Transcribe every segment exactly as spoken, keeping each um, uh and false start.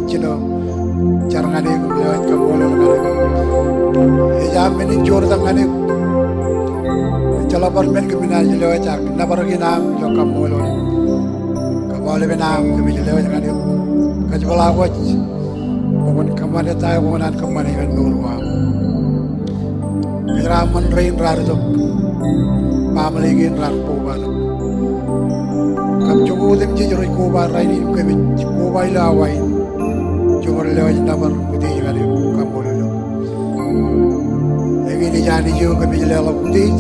jino jar ñan eok im lewōj kaṃṃoolol ñan eok. Ej aṃ men in joortak ñan eok. Ejjeḷọk bar men kōm naaj lewōj ak nōbar kein aṃ ilo kaṃṃoolol. Kab aolepen aṃ kōmij lewōj ñan eok. Kōjepḷaak wōj. Kwōn kōṃṃane ta eo kwō kōṇaan kōṃṃane ñan mour ko aṃ. Kōjeraaṃṃan rein raar itok. Baaṃle kein raar kobatok. Kab jokwe otemjej rej koba rainin, kōmij koba ilo awa in. Joñoul lewōj nōbar utiej ñan eok, kaṃṃoolol eok. Eñin ej Anij eo kōmij leḷọk utiej.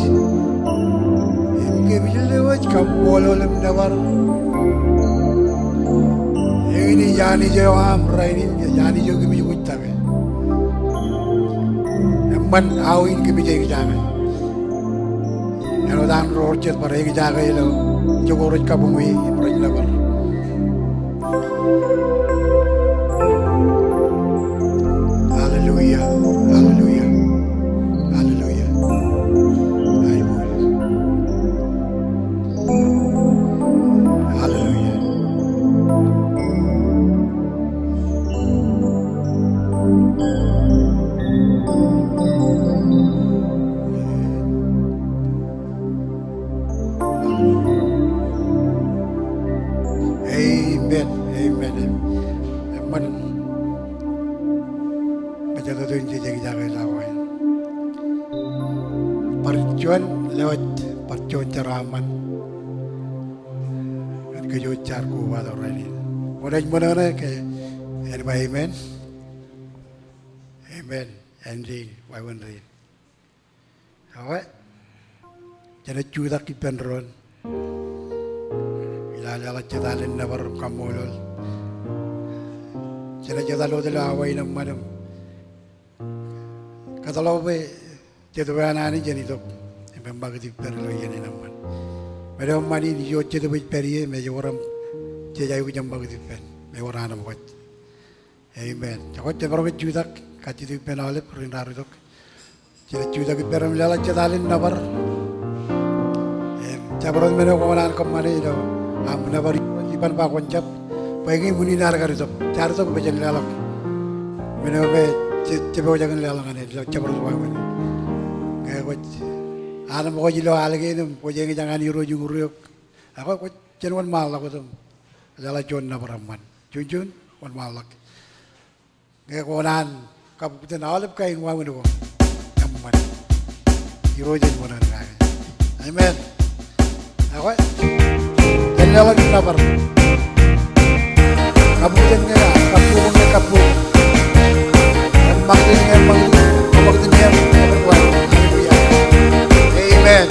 Im kōmij lewōj kaṃṃoolol im nōbar. Eñin ej Anij eo aṃ rainin, ej Anij eo kōmij kwōj take. Eṃṃan aō in kōmij eñjake. Āinwōt an ro rej bar eñjake ilo jokwe rej kabuñe im rej nōbar. Hallelujah, hallelujah, hallelujah. Aiboojoj. Hallelujah. Amen. Amen. Eṃṃan. Ej jab tok in jej eñjake ilo awa in. Bar juon lewōj, bar juon jeraaṃṃan. Ñan kōj wōj jaar kobatok rainin. Kwōnaaj ṃōṇōṇō ke en ba amen. Amen. Āindein, wāween rein. Ekwe, jenaaj jutak ippān doon. Ilo leḷọk jet alen nōbar im kaṃṃoolol. Jenaaj etal wōt ilo awa in eṃṃan im kōtḷọk bwe Jetōb eo an Anij en itok im eṃṃakūt ippād ilo iien in eṃṃan. Men eo eṃṃan in ijo Jetōb ej pād ie im ej wōr im jej aikuj eṃṃakūt ippān im ewōr anemkwōj. Amen. Jekwe, jebar jutak, kajjitōk ippān aolep rein raar itok. Jenaaj jutak ippād im leḷọk jet alen nōbar. Im jabdewōt men eo kwō kōṇaan kōṃṃane ilo aṃ nōbar iban ba kwōn jab. Bwe eñin unin ad kar itok, jaar itok bwe jen leḷọk men eo me je, jepojak in leḷọk ñan e ilo jabdewōt wāween in. Ñe kwōj anemkwōj ilo al kein im kwōj eñjake ñan Irooj uñūr eok, ekwe kwōj jen wōnṃaanḷọk wōt im leḷọk juon nōbar eṃṃan. Juon juon, wōnṃaanḷọk. Ñe kwō kōṇaan kabukten aolep kain wāween ko eṃṃan, Irooj en wōnṃaanḷọk kake. Amen. Ekwe, jen leḷọk nōbar. Kabukten ñe, kabbokbok ñe kabbokbok. Eṃṃakūt ñe eṃṃakūt, eṃṃakūt ñe eṃṃakūt. Hallelujah. Amen.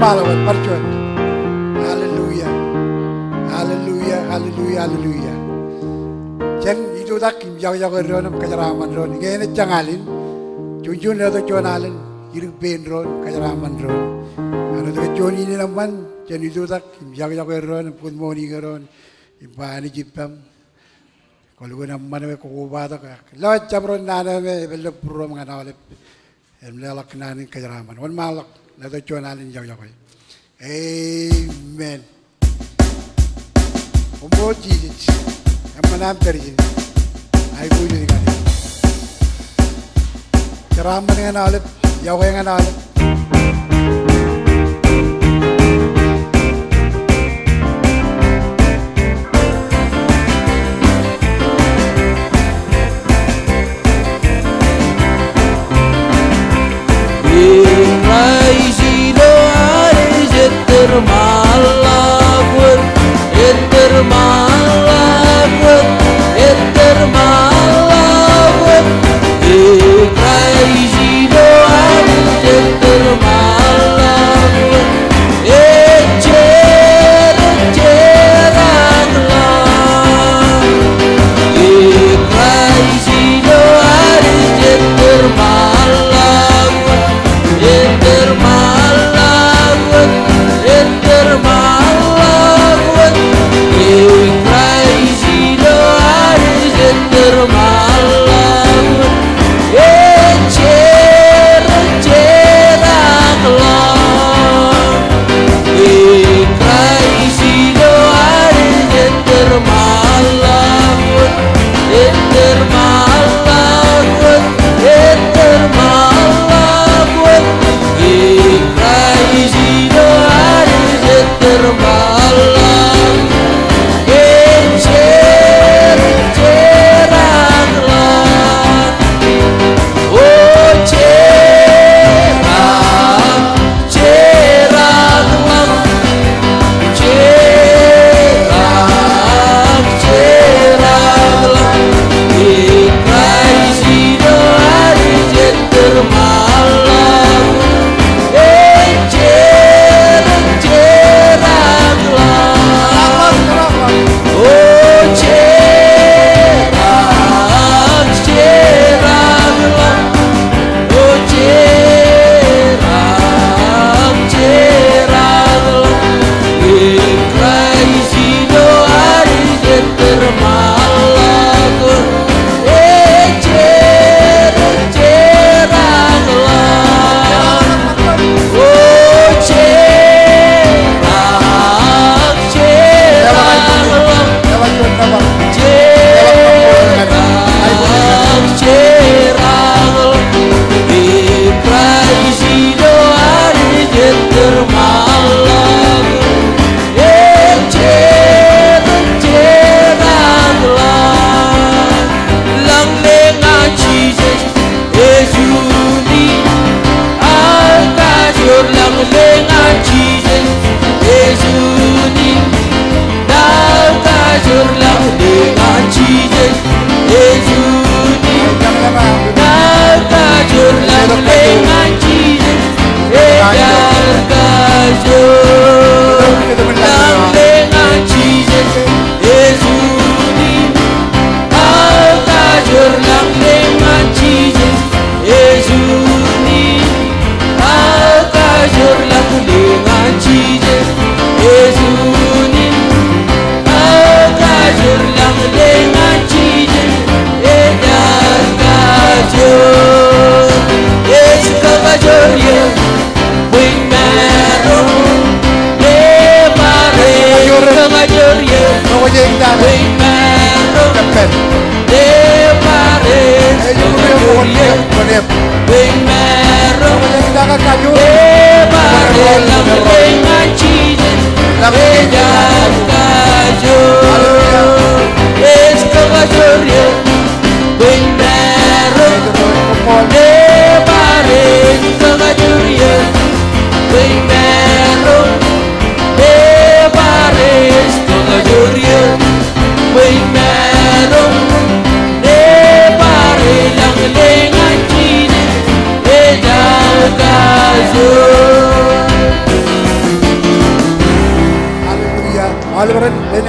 Bar juon. Hallelujah. Hallelujah, hallelujah, hallelujah. Jen itoitak im iọkjọke doon im kōjeraaṃṃan doon. Ñe enaaj jañ alen, juon juon letok juon alen, idik pein doon, kōjeraaṃṃan doon. Ñan tok juon ineen eṃṃan, jen itoitak im iọkjọke doon im good morning doon. Im ba Anij ippaṃ. Kwōlukkuun eṃṃan bwe kwō kobatok, ak lewōj jabdewōt naan eo me ej pād ilo būruōṃ ñan aolep. Im leḷọk naan in kōjeraaṃṃan. Wōnṃaanḷọk, letok juon alen iọkjọke. Amen. Koṃṃool Jisōs. Eṃṃan aṃ pād ijin. Aikuj in ñan eok. Jeraaṃṃan ñan aolep. Iọkwe ñan aolep. Kraist ilo Anij ettōr ṃaanḷọk wōt, ettōr ṃaanḷọk wōt, ettōr ṃaanḷọk wōt. Kraist ilo Anij ettōr ṃaanḷọk wōt. Ejjeḷọk, ejjeḷọk ḷọk. Kraist ilo Anij ettōr ṃaanḷọk wōt, ettōr ṃaanḷọk wōt, ettōr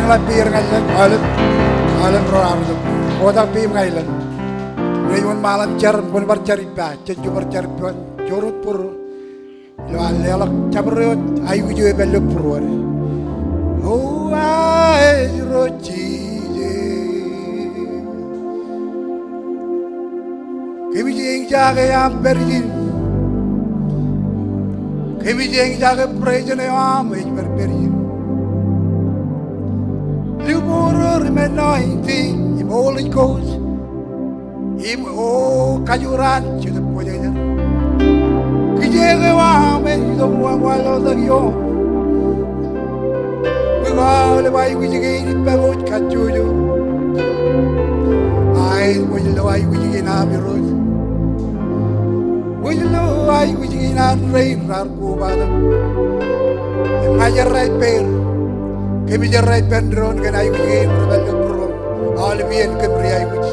Ḷap peid ñan lōñ, aolep, aolep ro armej. Kotak peim ñan lōñ. Ij wōnṃaanḷọk jar, kwōn bar jar ippa, jen bar jar ippa, jorrāān būruō. Ilo an leḷọk jabdewōt aikuj eo ej pād ilo būruōd. O, aer Jisōs. Kōmij eñjake aṃ pād ijin. Kōmij eñjake presence eo aṃ ej pād, pād ijin. Luboro im anointing im Holy Ghost. Im o kajoor an Jetōb Kwōjarjar. Kijeek eo aṃ ej itok ñan waḷọkḷọk ioō. Bwe aolep aikuj kein ippa wōj kajjojo. Aet, kwōj lo aikuj kein aṃ Irooj. Kwōj lo aikuj kein an rein raar kobatok. Im ña ij errā ippāer. Kōmij errā ippān doon kōn aikuj kein rej pād ilo būruōṃ. Aolep iien kōm ri aikuj.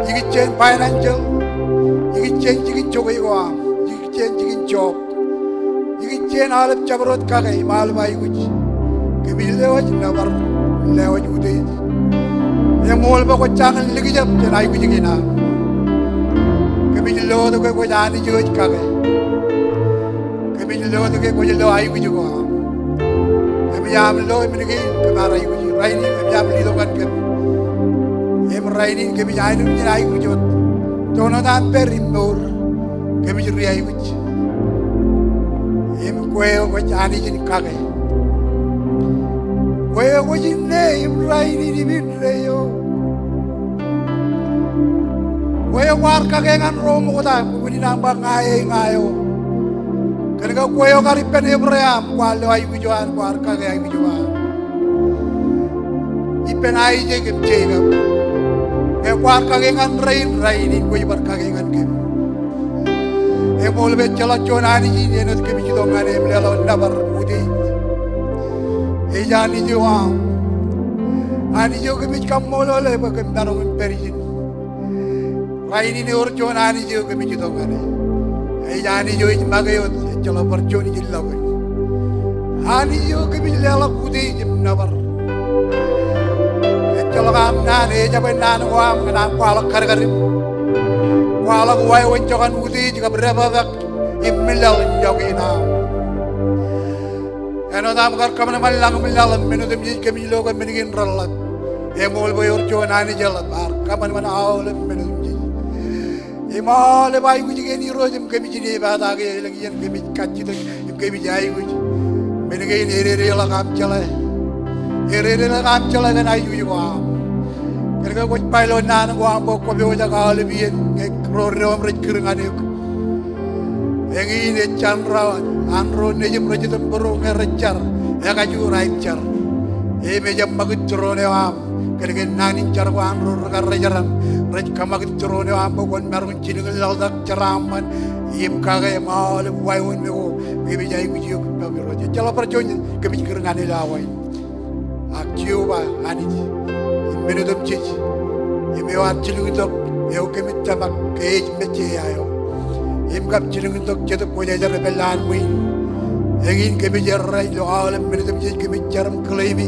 Ikijjien financial, ikijjien jikin jokwe ko aṃ, ikijjien jikin job, ikijjien aolep jabdewōt kake im aolep aikuj. Kōmij lewōj nōbar, lewōj utiej. Eṃool bwe kwōj jañin likjab jān aikuj kein aṃ. Kōmij lotok ke kwōj Anij eo ej kake. Kōmij lotok ke kwōj lo aikuj ko aṃ. Kōmij aṃ lo men kein kōm ar aikuj. Rainin kōmij aṃ letok ñan kōm. Im rainin kōmij aikuj im aikuj wōt. Toon wōt aṃ pād im mour. Kōmij ri aikuj. Im kwe eo kwōj Anij in kake. Kwe eo kwōj inne im rainin im indeeo. Kwe eo kwaar kake ñan ro ṃokta, bwe kwōn in aṃ ba ña e, ña eo. Kōnke kwe eo kar ippān Ebream, kwaar lo aikuj eo an, kwaar kake aikuj eo an. Ippān Aisak im Jekob. Ke kwaar kake ñan rein, rainin kwōj bar kake ñan kōm. Eṃool bwe ejjeḷọk juon Anij in āinwōt kōmij itok ñan e im leḷọk nōbar utiej. Ej Anij eo aṃ. Anij eo kōmij kaṃṃoolol e bwe kōm maroñ in pād ijin. Rainin ewōr juon Anij eo kōmij itok ñan e. Ej Anij eo ej make wōt, ejjeḷọk bar juon ijin ḷapḷap. Anij eo kōmij leḷọk utiej im nōbar. Ejjeḷọk aṃ naan, ejabwe naan ko aṃ ñan aṃ kwaḷọk kadkadin. Kwaḷọk wāween jọkan utiej kab dāpapek im meḷeḷe in yokwe in aṃ. Āinwōt aṃ kar kōṃanṃan lañ im laḷ im men otemjej, kōmij lo ke men kein reḷap. Eṃool bwe ewōr juon Anij eḷap, ear kōṃanṃan aolep men otemjej. Im aolep aikuj kein Irooj im kōmij in epataake elōñ iien kōmij kajjitōk im kōmij aikuj. Men kein ededeḷọk aṃ jeḷā. Ededeḷọk aṃ jeḷā kōn aikuj ko aṃ. Kōnke kwōj ba ilo naan ko aṃ bwe kwōpojak aolep iien ñe ro doṃ rej kūr ñan eok. Eñin ej jān ro an ro nejūṃ rej itok būruō ñe rej jar, ekajoor aer jar. Im ejab ṃakūt tūroon eo aṃ. Kōnke naan in jar ko an ro rekar rej raṇ, rej kōṃakūt tūroon eo aṃ bwe kwōn maroñ jilkinḷọktak jeraaṃṃan im kake im aolep wāween ko kōmij aikuj eok ippaṃ Irooj. Ejjeḷọk bar juon kōmij kūr ñan e ilo awa in. Ak Jeova Anij, im men otemjej, im eo ear jilkintok eo kōmij tōmak ke ej Messiah eo. Im kab jilkintok Jetōb Kwōjarjar epād ilowaan ṃwiin. Eñin kōmij errā ilo aolep men otemjej kōmij jar im claim e,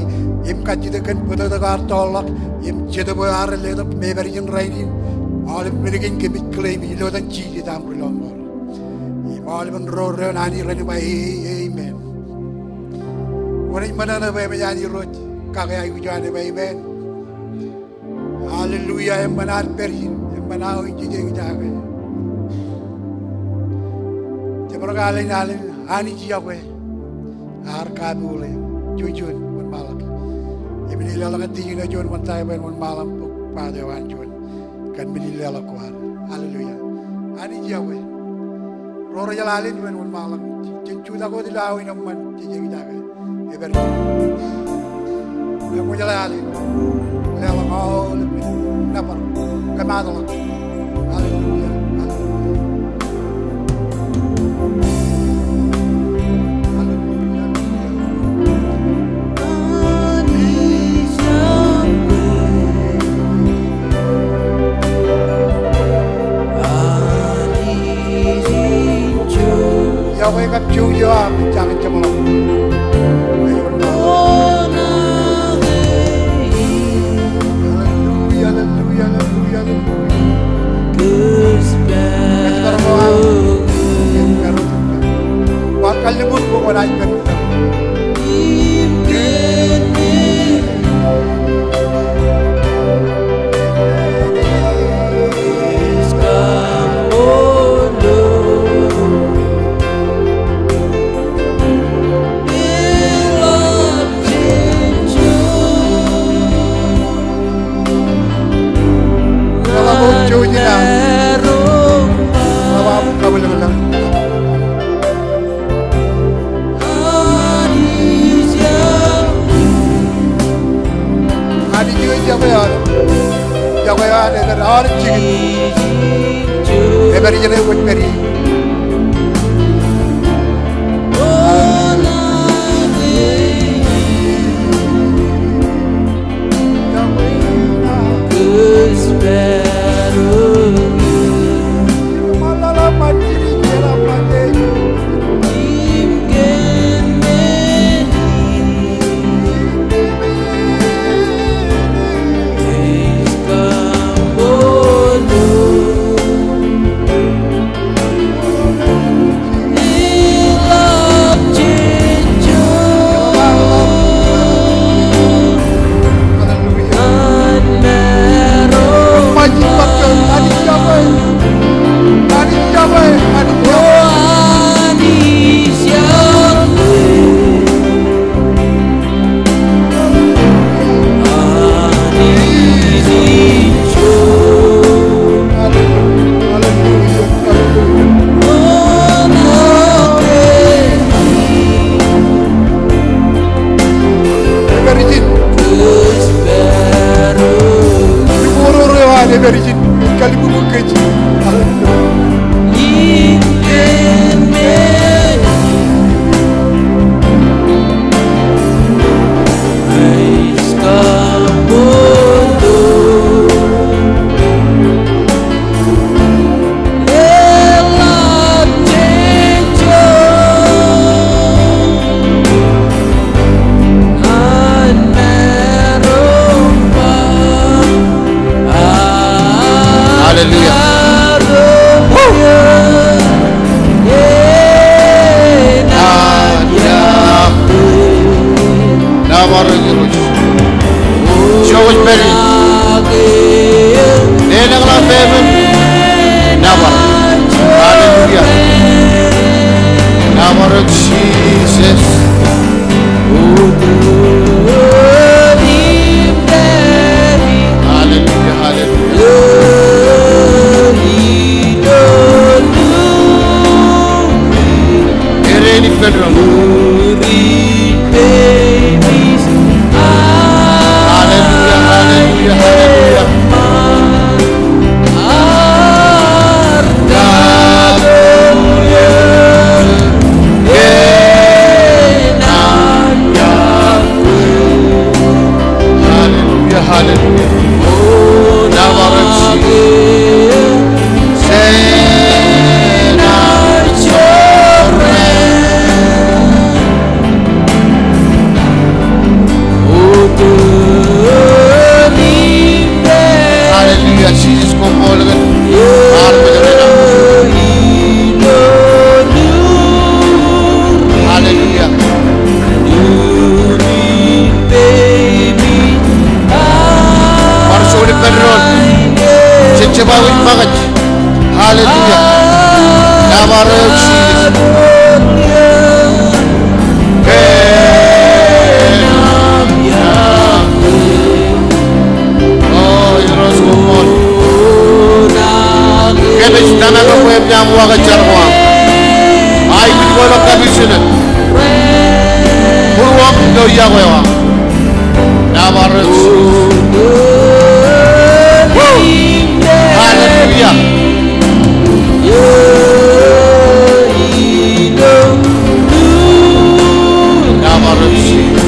im kajjitōk kōn bōtōktōk eo ear tọọrḷọk, im Jetōb eo ear letok me ej pād ijin rainin. Aolep men kein kōmij claim e ilo etan Jisōs am ri lọmọọr. Im aolepen ro doon Anij ren ba, amen. Kwōnaaj ṃōṇōṇō bwe emōj an Irooj kake aikuj eo an ej ba amen. Hallelujah, eṃṃan ad pād ijin, eṃṃan aō in jej eñjake. Jemaroñ ke alen, alen, Anij iọkwe. Ear kapoole, juon juon wōnṃaanḷọk. Im in leḷọk ñan tijeṇ eo juon wōnṃaanḷọk bōk part eo an juon. Kōn men in leḷọk ko ad. Hallelujah. Anij iọkwe. Ro rej jeḷā alen ippān wōnṃaanḷọk. Jen jutak wōt ilo aō in eṃṃan jej eñjake. Epād. Im kwōjeḷā alen. Leḷọk aolep men. Nōbar. Kōmaatḷọk. Hallelujah. Hallelujah. Iọkwe kab jouj eo aṃ, jañin jeṃḷọk. Yokwe eo an, yokwe eo an, ej pād aolep jikin. Ej pād ijeṇe kwōj pād ie. Ej pād ijin. Ej pād ijin. Ej kalliṃur kōj. Hallelujah. Woo! Nōbar eok Irooj. Ijo kwōj pād ie. Leḷọk ḷap eṃṃan. Nōbar. Hallelujah. Nōbar eok Jisōs. Hallelujah, hallelujah. Ereni pedoḷ. Hallelujah, hallelujah, hallelujah. Hallelujah, hallelujah. Nōbar eok Jisōs. Hallelujah, Jisōs koṃṃool kōn ad bwe jen āinwōt. Hallelujah. Bar juon ippān doon. Jen jab aikuj ṃōkaj. Hallelujah. Nōbar eok Jisōs. O Irooj koṃṃool. Kōmij tōmak bwe eṃōj aṃ waḷọk jar ko aṃ. Aikuj bōkḷọk kapijuknen. Būruōṃ ilo iọkwe eo aṃ. Nōbar eok Jisōs. Woo! Hallelujah. Nōbar eok Jisōs.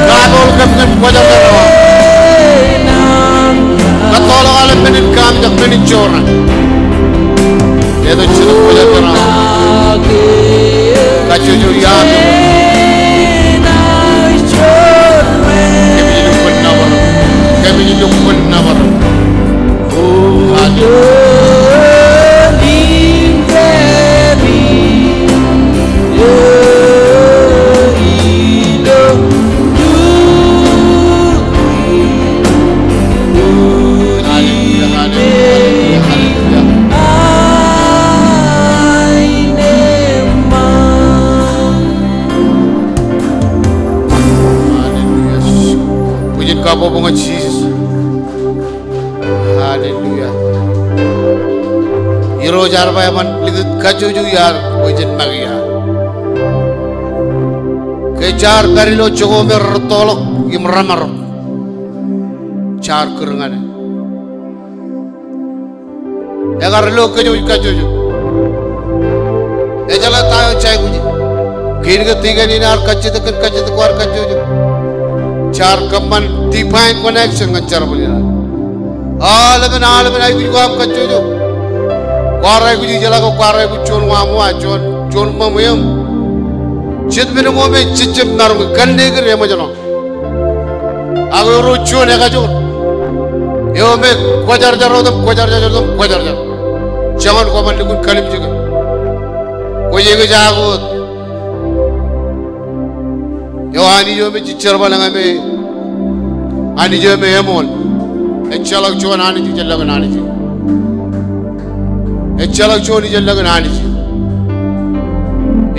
Kaabōl kōm ñan kwōjarjar eo aṃ. Kōttoḷọk aolep men in kaamijak, men in jorrāān. Letok Jetōb Kwōjarjar eo aṃ. Kajjojo iaan. Kōmij lukkuun nōbar eok. Kōmij lukkuun nōbar eok. Hallelujah, hallelujah, hallelujah, hallelujah. Hallelujah. Bwijin kabbokbok ñan Jisōs. Bar ba eban likūt kajjojo iaad bwe jen make iaad. Ke jaar pād ilo jokome rūttoḷọk im remaroñ. Jaar kūr ñan e. Ekar lo kōj kajjojo. Ejeḷā ta eo jej aikuji. Kein ke tikōn in ear kajjitōk kōn kajjitōk ko ad kajjojo. Jaar kōṃṃan divine connection ñan jerbal in ad. Aolepān, aolepān aikuj ko aṃ kajjojo. Kwaar aikuj ijeḷā ke kwaar aikuj juon waṃ, juon, juon ṃōṃ eṃ. Jet men ko me jejjab maroñ, kōnnekid eṃōjṇọ. Ak ewōr juon ekajoor eo me kwōjarjar wōt im kwōjarjar wōt im kwōjarjar. Joñan kwōban lukkuun kallimjeke. Kwōj eñjake wōt. Eo Anij eo me jej jerbal ñan e, Anij eo me eṃool. Ejjeḷọk juon anij ijellọkin Anij. Ejjeḷọk juon ijellọkin Anij.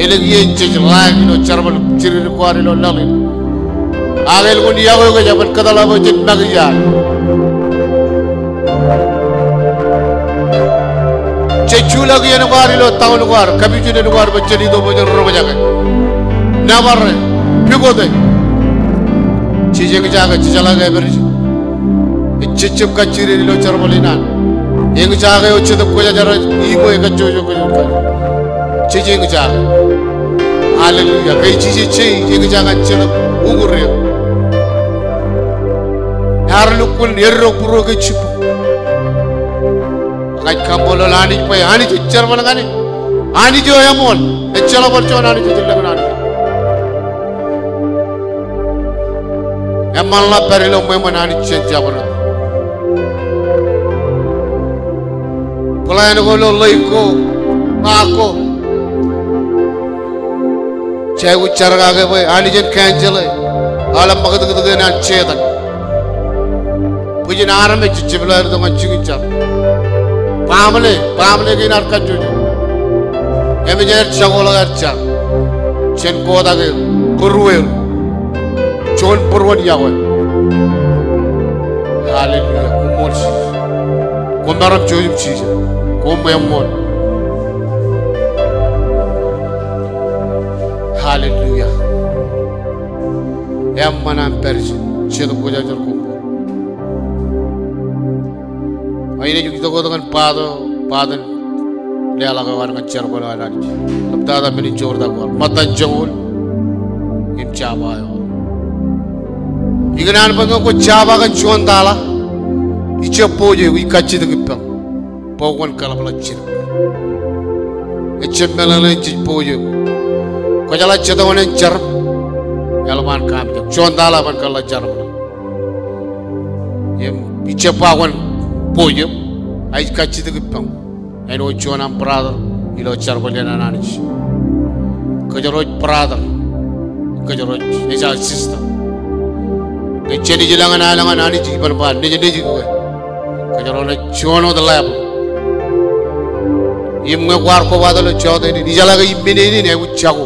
Elōñ iien jej laak ilo jerbal jidik ko ad ilo laḷ in. Ak elukkuun iọkwe kōj eban kōtḷọk bwe jen make iaad. Jej juḷọk iien ko ad ilo taun ko ad, kapijuknen ko ad bwe jen itok bwe jen roñjake. Nōbar e, pukot e. Jej eñjake, jejeḷā ke epād ijin. Ejejjab kajjitōk ilo jerbal in an. Eñjake eo Jetōb Kwōjarjar ej iṃwe kajjojo kōj. Jej eñjake. Hallelujah. Ke ij, ij, ij eñjake ñan Jetōb uñūr eō. Ear lukkuun eddo būruō ke jibboñ. Ña ij kaṃṃoolol Anij bwe Anij ej jerbal ñan e. Anij eo eṃool. Ejjeḷọk bar juon anij ijellọkin Anij. Eṃṃanḷọk pād ilo ṃweo ṃōn Anij jān jabdewōt. Plan ko ilo ḷeik ko, ṃaak ko. Jej aikuj jar kake bwe Anij en cancel e. Aolep ṃakūtkūt kein an Setan. Bwijin armej jejjab ḷeo aer itok ñan jikin jar. Baaṃle, baaṃle kein ear kajjojo. Emōj aer jakoḷọk aer jar. Jen kotak er, būrueer. Juon būruon iọkwe. Hallelujah. Koṃṃool Jisōs. Koṃ maroñ jouj im jijet. Koṃ eṃṃool. Hallelujah. Eṃṃan aṃ pād ijin, Jetōb Kwōjarjar, koṃṃool. Ak inaaj itok wōt ñan part, part in leḷọk eo ad ñan jerbal eo an Anij. Ḷaptata men in joortak ko ad. Ṃōttan joñoul im jabdewōt. Ikōṇaan bwe ñe kwōj jabdewōt kōn juon tala, ij jab bōk eok, ij kajjitōk ippaṃ. Bwe kwōn kaḷapḷọk jidik. Ejjab meḷeḷe in jej bōk eok. Kwōjeḷā jet oṇāān jar im eḷap an kaamijak. Juon tala eban kōḷḷā jar eo. Im ij jab ba kwōn bōk eok. Ak ij kajjitōk ippaṃ. Āinwōt juon aṃ brother ilo jerbal in an Anij. Kōjro ej brother. Kōjro ej, ej sister. Ñe jen ij lōñ an, lōñ an Anij iban ba nejnej ke. Kōjro ej juon wōt level. Im ñe kwaar kobatok ilo jota in, ijeḷā ke im men in eaikuj jako.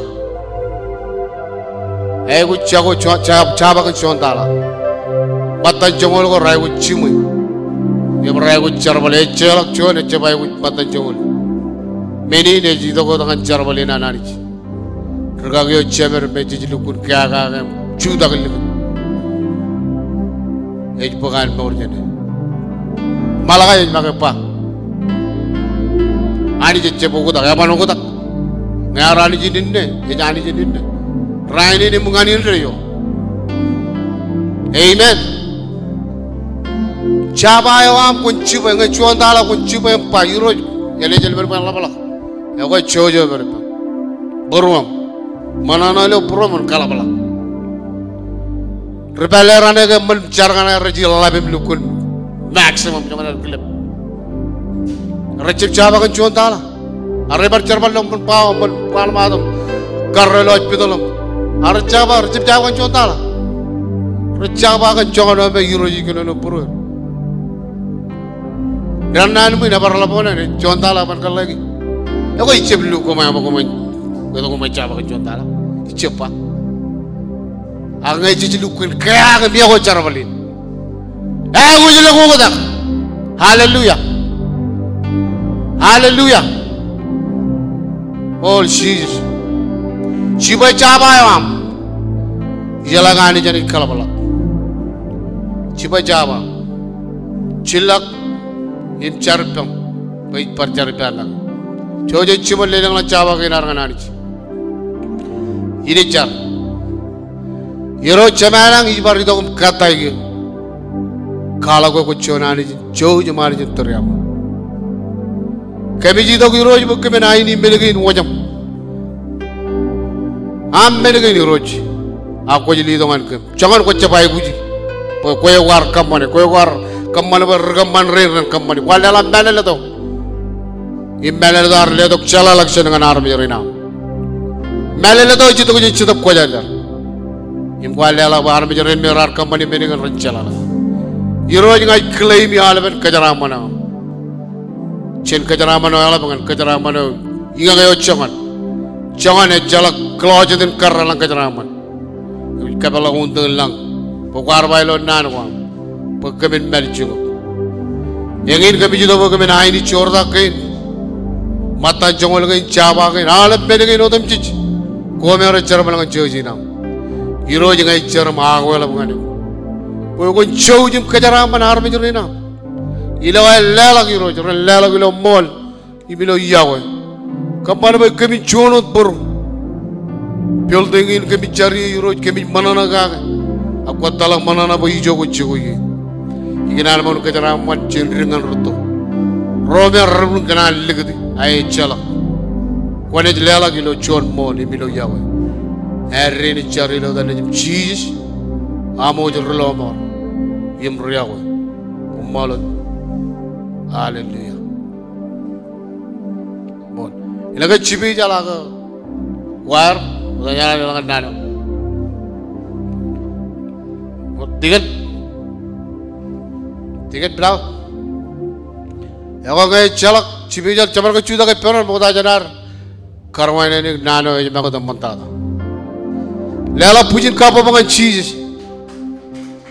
Eaikuj jako, ja-, ja-, jabdewōt kōn juon tala. Ṃōttan joñoul ko reaikuj jiṃwe. Im reaikuj jerbal, ejjeḷọk juon ejjab aikuj ṃōttan joñoul. Men in ej itok wōt ñan jerbal in an Anij. Rikaki eo jemed me jej lukkuun kea kake im jutak ilikin. Ej bōk an mour jān e. Ṃōḷā ke ej make ba, Anij ejjab oktak, eban oktak. Ñe ear Anij in inne, ej Anij in inne. Rainin im ñan indeeo. Amen. Jabdewōt eo aṃ kwōn jibwe, ñe juon tala kwōn jibwe im ba, Irooj, eḷap, eḷap, eḷap, eḷap. Ekwe, jouj im eban ba, būruōṃ. Ṃōṇōṇō ilo būruōṃ im kaḷapḷọk. Ri pālle raṇe ke ṃōn jar kaṇe rej ḷap im lukkuun maximum joñan aer kilep. Rejjab jabdewōt kōn juon tala. Ak rej bar jerbal ilo ṃōn bawa, ṃōn Walmart im karreo ilo hospital im. Ak rej jabdewōt, rejjab jabdewōt kōn juon tala. Rej jabdewōt kōn joñan eo me Irooj ej kōnono būrueir. Raṇ ṇae ṃwiin ebar ḷap oṇāān, juon tala eban kōḷḷāiki. Ekwe ij jab lukkuun ṃōk, ṃōk, ṃōk, ṃōk jabdewōt kōn juon tala. Ij jab ba. Ak ñe jej lukkuun kea kake im iọkwe jerbal in, eaikuj ḷọk oktak. Hallelujah. Hallelujah. Ṃool Jisōs. Jibwe jabwe eo aṃ. Ijeḷā ke Anij enaaj kaḷapḷọk. Jibwe jabwe eo aṃ. Jillọk im jar ippaṃ bwe ij bar jar ippa make. Jouj im jibwe lelōñḷọk jabwe kein ad ñan Anij. Ij jar. Irooj Jemām, ij bar itok im kōttāik eō. Kwaḷọk ke kwōj juon Anij in jouj im Anij in tūriaṃo. Kōmij itok Irooj bwe kōmin aini men kein wōjṃ. Aṃ men kein Irooj. Ak kwōj letok ñan kōm. Joñan kwō jab aikuji. Bwe kwe kwaar kōṃṃane, kwe kwaar kōṃṃane bwe ri kōṃṃan rein ren kōṃṃani. Kwaar leḷọk mālōtlōt eo. Im mālōtlōt eo ear letok jeḷāḷọkjeṇ ñan armej rein aṃ. Mālōtlōt eo ej itok jān Jetōb Kwōjarjar. Im kwaar leḷọk bwe armej rein me raar kōṃṃani men kein ren jeḷāḷọk. Irooj ña ij claim i aolepen kōjeraaṃṃan eo aṃ. Jen kōjeraaṃṃan eo eḷap ñan kōjeraaṃṃan eo iññake eo joñan. Joñan ejjeḷọk closet in kōrreḷọñ kōjeraaṃṃan. Kōmij kōpeḷḷọk uñtōn lañ bwe kwaar ba ilo naan ko aṃ bwe kōmin mālejjek eok. Eñin kōmij itok bwe kōmin aini joortak kein, ṃōttan joñoul kein, jabwe kein, aolep men kein otemjej ko me rej jerbal ñan church in aṃ. Irooj ña ij jar im akweḷap ñan eok bwe kwōn jouj im kōjeraaṃṃan armej rein aṃ. Ilo aer leḷọk Irooj, ren leḷọk ilo ṃool im ilo yokwe. Kōṃṃan bwe kōmin juon wōt bōro. Building in kōmij jar ie Irooj kōmij ṃōṇōṇō kake. Ak kwōj tōḷọk ṃōṇōṇō bwe ijo kwōj jokwe ie. Ikōṇaan ṃōn kōjeraaṃṃan jān dik ñan rūtto. Ro me rej kōṇaan likūti, ak ejjeḷọk. Kwōnaaj leḷọk ilo juon ṃool im ilo yokwe. Aer ej jar ilo etan Nejiṃ Jisōs. Aṃ wōj ri lọmọọr im ri yokwe. Koṃṃool. Hallelujah. Ṃool. Ilo ke jipejeḷā ke kwaar, ṃokta jān an eḷaññe naan eo. Ṃool, tikōn. Tikōn Pilawa. Ekwe ñe ejjeḷọk, jipejeḷā jeṃaar ke jutak ippān ṃokta jān ad karuwainene naan eo ej make wōt eṃṃantata. Leḷọk bwijin kabbokbok ñan Jisōs.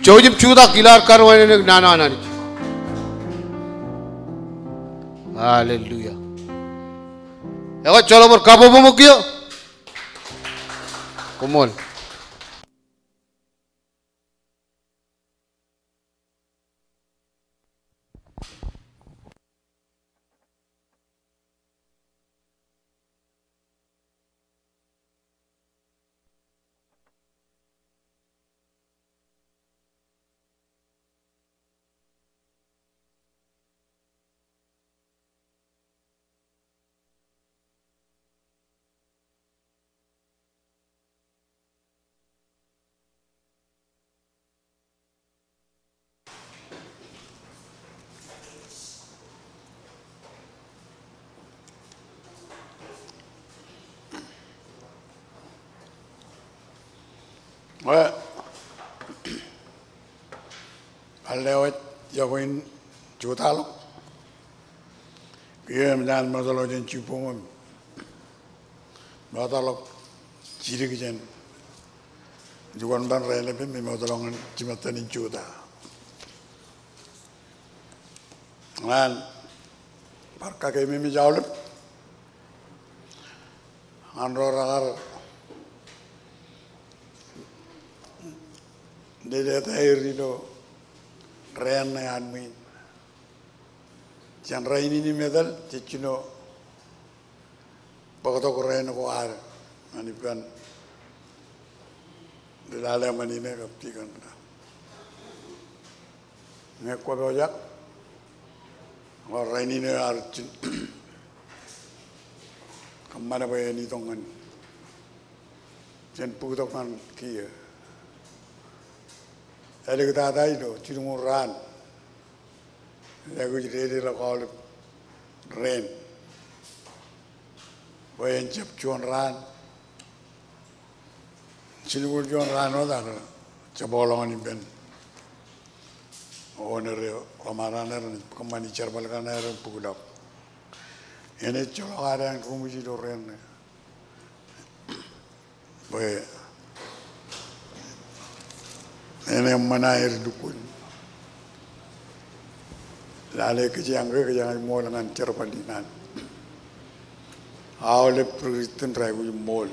Jouj im jutak ilo ad karuwainene naan eo an Anij. Hallelujah. Ekwe joḷọk bar kabbokbok ṃōk kiiō. Koṃṃool. Ṃool. Bar lewōj iọkwe in jutaḷọk. Kiiō eṃōj an mootḷọk jān jibboñ im mootḷọk jidik jān jukwan ban raelep im emootḷọk ñan jimettan in juta. Ñan bar kakeememej aolep ñan ro rekar leletaer ilo reen ṇe an ṃwiin. Jān rainin im etal jej jino bōktok reen ko ad ñan ippān ri lale ṃani ṇe kab tikōn ṇe. Ñe kwō pojak, ñe rainin eo ear jino kōṃṃan bwe en itok ñan, jen bōktok ñan kiiō. Āliktata ilo jilñuul raan. Āliktata ilo aolep reen. Bwe en jab juon raan. Jilñuul juon raan wōt ak jab ḷọk ñan ippān owner eo, ḷōṃaraṇ eo, kōṃṃani jerbal kaṇe ren bōkḷọk. Enaaj joḷọk ad ānruṃwij ilo reen ṇe. Bwe en eṃṃan aer lukkuun lale kōjeañ ke kōjeañ ṃool ñan jerbal in an. aolep ri Kristian rej aikuj ṃool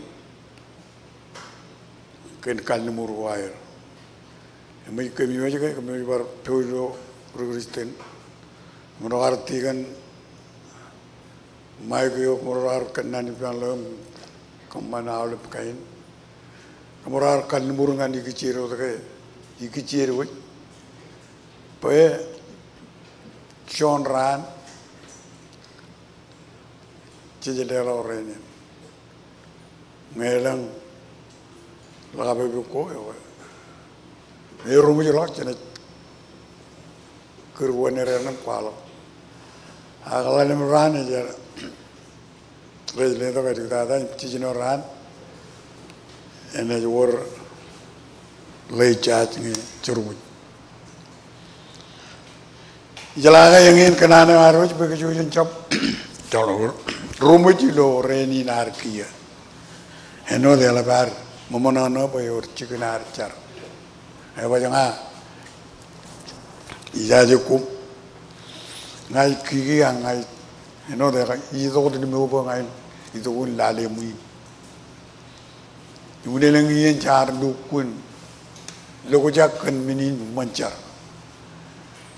kōn kalliṃur ko aer. Eṃōj kōm iwōj ke, kōmij bar pojak ilo ri Kristian. Kōmro kar tikōn Mike eo, kōmro kar kōnnaan ippān ḷeo im kōṃṃan aolep kain. Kōmro kar kalliṃur ñan ikijjien wōt ke, ikijjien wōt. Bwe juon raan jej leḷọk rainin. Ñe elōñ ḷọk pepe ko, ewi, eruṃwij ḷọk, jenaaj kūr wōn er ñan kwaḷọk. Ak ḷalem raan ej, rej letok āliktata im jiljino raan enaaj wōr ḷe jaaj ñe jeruṃwij. Ijeḷā ke eñin kōṇaan eo ad wōj bwe kōj wōj en jab ruṃwij ilo rainin ad kiiō. Āinwōt eḷap ad ṃōṃōṇōṇō bwe ewōr jikin ad jar. Ebaj ña ijaje koṃ. Ña ij kiki ak ña ij, āinwōt ij itok wōt im eok bwe ña ij itok in lale ṃwiin. Im elōñ iien jaar lukkuun lokjak kōn men in ṃōn jar.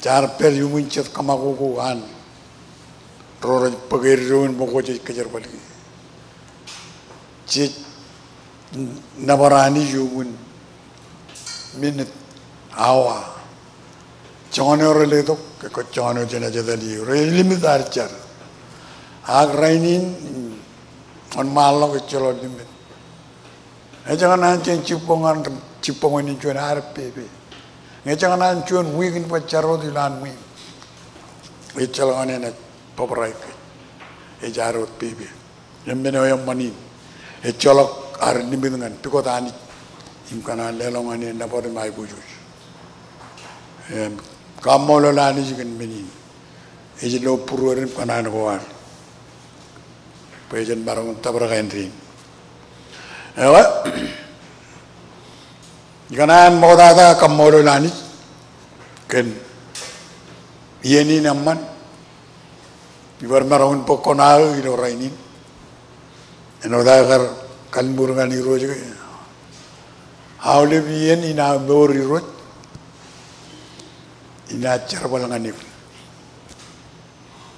Jaar pād iuṃwin jet kōṃakoko an ro rej bōk eddo in ṃōko jej kōjerbal ie. Jej nōbar Anij iuṃwin minit, awa. Joñan eo rej letok, ke joñan eo jenaaj etal ie. Rej limit ad jar. Ak rainin, wōnṃaanḷọk ejjeḷọk limit. Ejjeḷọk ñan jen jibboñ ñan, jibboñ in juon ad pepe. Ñe ejjeḷọk ñan juon wiik in bar jar wōt ilowaan ṃwiin, ejjeḷọk ñan enaaj bōbrae kōj. Ej ad wōt pepe. Im men eo eṃṃan in, ejjeḷọk ad limit ñan pukot Anij im kōṇaan leḷọk ñan e nōbar im aiboojoj. Im kaṃṃoolol Anij kōn men in. Ej lo būruod im kōṇaan ko ad bwe jen maroñ in tōprak āindein. Ewi, ikōṇaan ṃoktata kaṃṃoolol Anij kōn iien in eṃṃan. Ibar maroñ in bōk koṇaō ilo rainin. Āinwōt aō kar kalliṃur ñan Irooj ke, aolep iien in aō mour Irooj, inaaj jerbal ñan eok.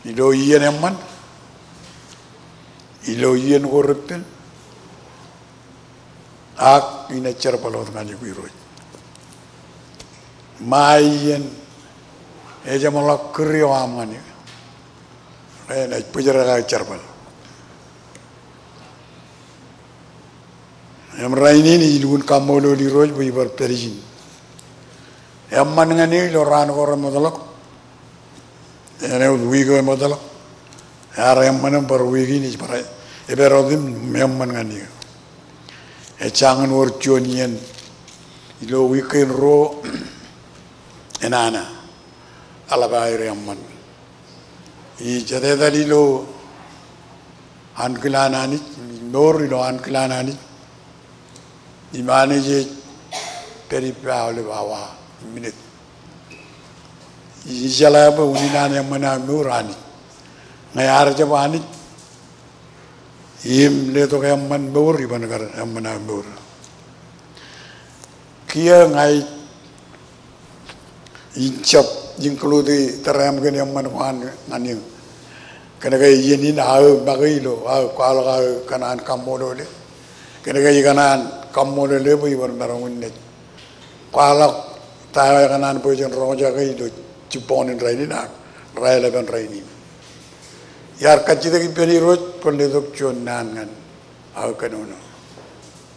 Ilo iien eṃṃan, ilo iien ko repen, ak inaaj jerbal wōt ñan eok Irooj. Ṃae iien ejeṃḷọk kūr eo aṃ ñan eō, enaaj bōjrak aō jerbal. Im rainin ij lukkuun kaṃṃoolol Irooj bwe ibar pād ijin. Eṃṃan ñan eō ilo raan ko remootḷọk. Āinwōt wiik eo emootḷọk, ear eṃṃan im bar wiik in ej bar epād wōt im eṃṃan ñan eō. Ej jañin wōr juon iien ilo wiik kein ruo enana eḷap aer eṃṃan. Ij etetal ilo ankilaan Anij, mour ilo ankilaan Anij. Im Anij ej pād ippa aolep awa im minit. Ij jeḷā bwe unin an eṃṃan aō mour Anij. Ñe ear jab Anij im letok eṃṃan mour, iban kar eṃṃan aō mour. Kiiō ña ij Ij jab include tōre am kōn eṃṃan ko an ñan eō. Kōnke iien in aō make ilo, aō kwaḷọk aō kōṇaan kaṃṃoolole. Kōnke ikōṇaan kaṃṃoolole bwe ibar maroñ in naaj kwaḷọk ta eo ekōṇaan bwe jen roñjake ilo jibboñin rainin ak raelepin rainin. Iar kajjitōk ippān Irooj bwe en letok juon naan ñan aō kōnono.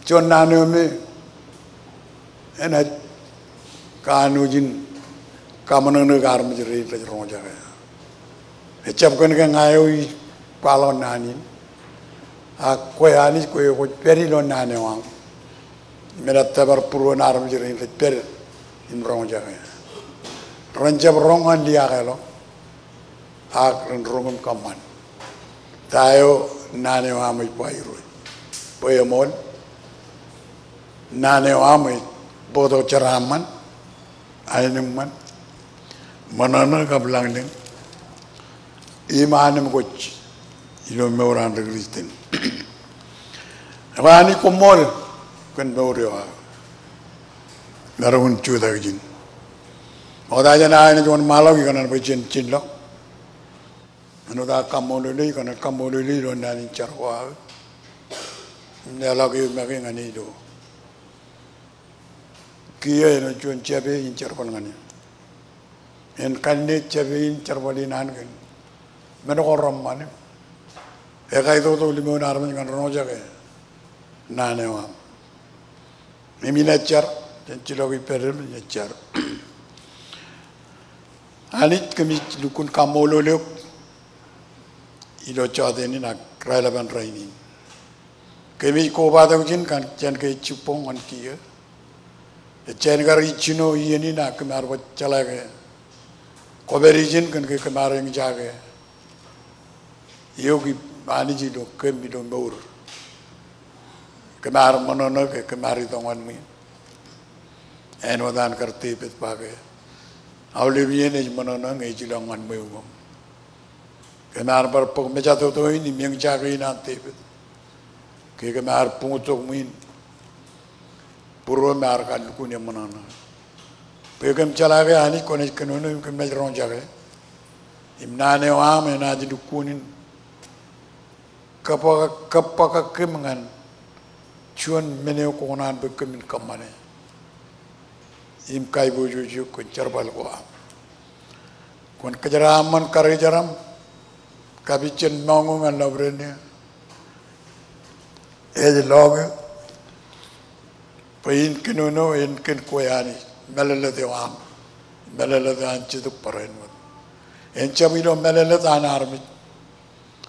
Juon naan eo me enaaj kanooj in kaṃōṇōṇō ke armej rein rej roñjake. Ejjab kōnke ña eo ij kwaḷọk naan in. Ak kwe Anij kwe kwōj pād ilo naan eo aṃ im enaaj tōpar būruon armej rein rej pād im roñjake. Ren jab roñ ñan liaakḷọk. Ak ren roñ im kōṃṃan. Ta eo naan eo aṃ ej ba Irooj? Bwe eṃool, naan eo aṃ ej bōktok jeraaṃṃan, aenōṃṃan, ṃōṇōṇō kab lañlōñ, im anemkwōj. ilo mour an ri Kristian. Ekwe Anij koṃṃool kōn mour eo aō. Maroñ in jutak ijin. Ṃokta jān aō enaaj wōnṃaanḷọk ikōṇaan bwe jen jinlọk. Āinwōt aō kaṃṃoolol eō, ikōṇaan kaṃṃoolol eō ilo naan in jar ko aō. Im leḷọk eō make ñan e ilo kiiō āinwōt juon jab in jerbal ñan eō. En kanne jab in jerbal in an kōn men ko reṃṃan im ekaitoto limoun armej ñan roñjake naan eo aṃ. Im inaaj jar, jen jilọk ippān im inaaj jar. Anij, kōmij lukkuun kaṃṃoolol eok ilo jọteen in ak raelepen rainin. Kōmij kobatok ijin kōn jān ke ej jibboñ ñan kiiō. Ej jān kar ijjino iien in ak kōm ar bar jeḷā ke kwōpād ijin kōn ke kōm ar eñjake eok Anij ilo kōm ilo mour. Kōm ar ṃōṇōṇō ke kōm ar itok ñan ṃwiin. Āinwōt an kar Devid ba ke aolep iien ej ṃōṇōṇō ñe ej ilọk ñan ṃweo koṃ. Kōm ar bar bōk mejatoto in im eñjake in an Devid ke kōm ar buñūttok ṃwiin. Būruōm ear kar lukkuun eṃṃanṃan. Bwe kōm jeḷā ke Anij kwōnaaj kōnono im kōm naaj roñjake. Im naan eo aṃ enaaj lukkuun in kōbbōk, kōbbōk kōm ñan juon men eo kwō kōṇaan bwe kōmin kōṃṃane im kaiboojoj eok kōn jerbal ko aṃ. Kwōn kōjeraaṃṃan karijeram, kab ijin moñoul ñan lọpiden eo ej lọke bwe in kōnono, en kōn kwe Anij, mālōtlōt eo aṃ, mālōtlōt eo an Jetōb Barāinwōt. En jab ilo mālōtlōt an armej,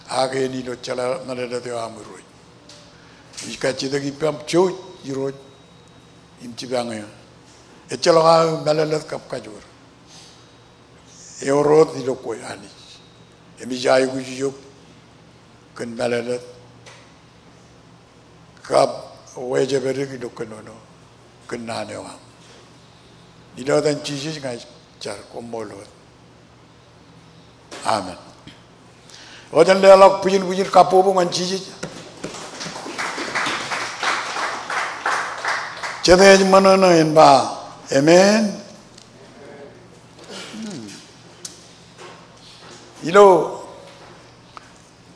ak en ilo jeḷā mālōtlōt eo aṃ Irooj. Ij kajjitōk ippaṃ jouj Irooj im jipañ eō. Ejjeḷọk aō mālōtlōt kab kajoor. Ewōr wōt ilo kwe Anij. Im ij aikuj ijo kōn mālōtlōt kab wājepdik ilo kōnono kōn naan eo aṃ. Ilo etan Jisōs ña ij jar, koṃṃool wōt. Amen. Jen leḷọk bwijin bwijin kabbokbok ñan Jisōs. Jete ej ṃōṇōṇō en ba, amen. Hmm. Ilo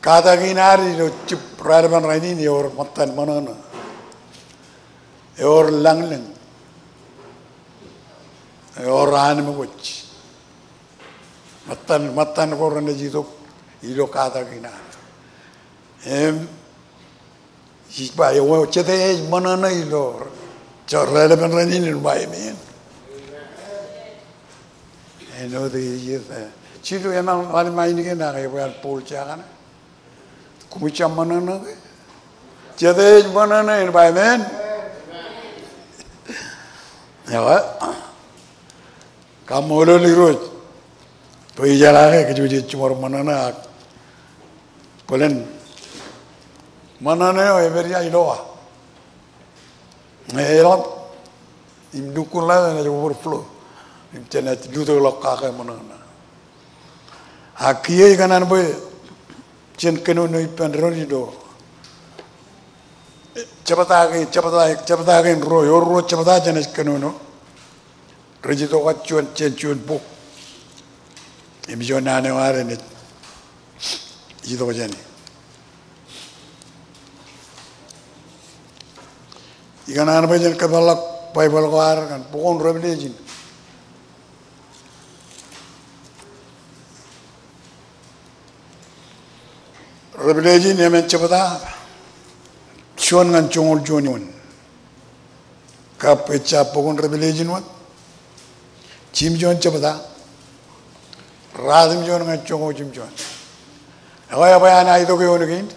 katak in ad ilo jib raelepen rainin ewōr ṃōttan ṃōṇōṇō. Ewōr lañlōñ. Ewōr anmej. Ṃōttan, ṃōttan ko renaaj itok ilo katak in ad. Im ij ba, ewōr, jete ej ṃōṇōṇō ilo jib raelepen rainin en ba amen. Āinwōt ej, ej, jilu eṃṃan, wōnṃaanḷọk in ak ebwe an bōk jekane. Koṃij jab ṃōṇōṇō ke? Jete ej ṃōṇōṇō en ba amen. Ewa. Kaṃṃoolol Irooj bwe ijeḷā ke kōj wōj jiṃor ṃōṇōṇō ak bōlen ṃōṇōṇō eo epād ia, ilo wa? Ñe eḷap im lukkuun ḷeo enaaj overflow im jenaaj lutōkḷọk kake ṃōṇōṇō. Ak kiiō ikōṇaan bwe jen kōnono ippān doon ilo jebta kein, jebta, jebta kein ruo, ewōr ruo jebta jenaaj kōnono. Rej itok wōt jān juon bok im juon naan eo ad enaaj itok jāne. Ikōṇaan bwe jen kōpeḷḷọk Baibōḷ ko ad ñan bok in Revelation. Revelation emān jebta juon ñan joñoul juon eoon. Kab ejja bok in Revelation wōt. Jimjuon jebta, ratimjuon ñan joñoul jimjuon. Ekwe, ebwe an aitok eoon kein.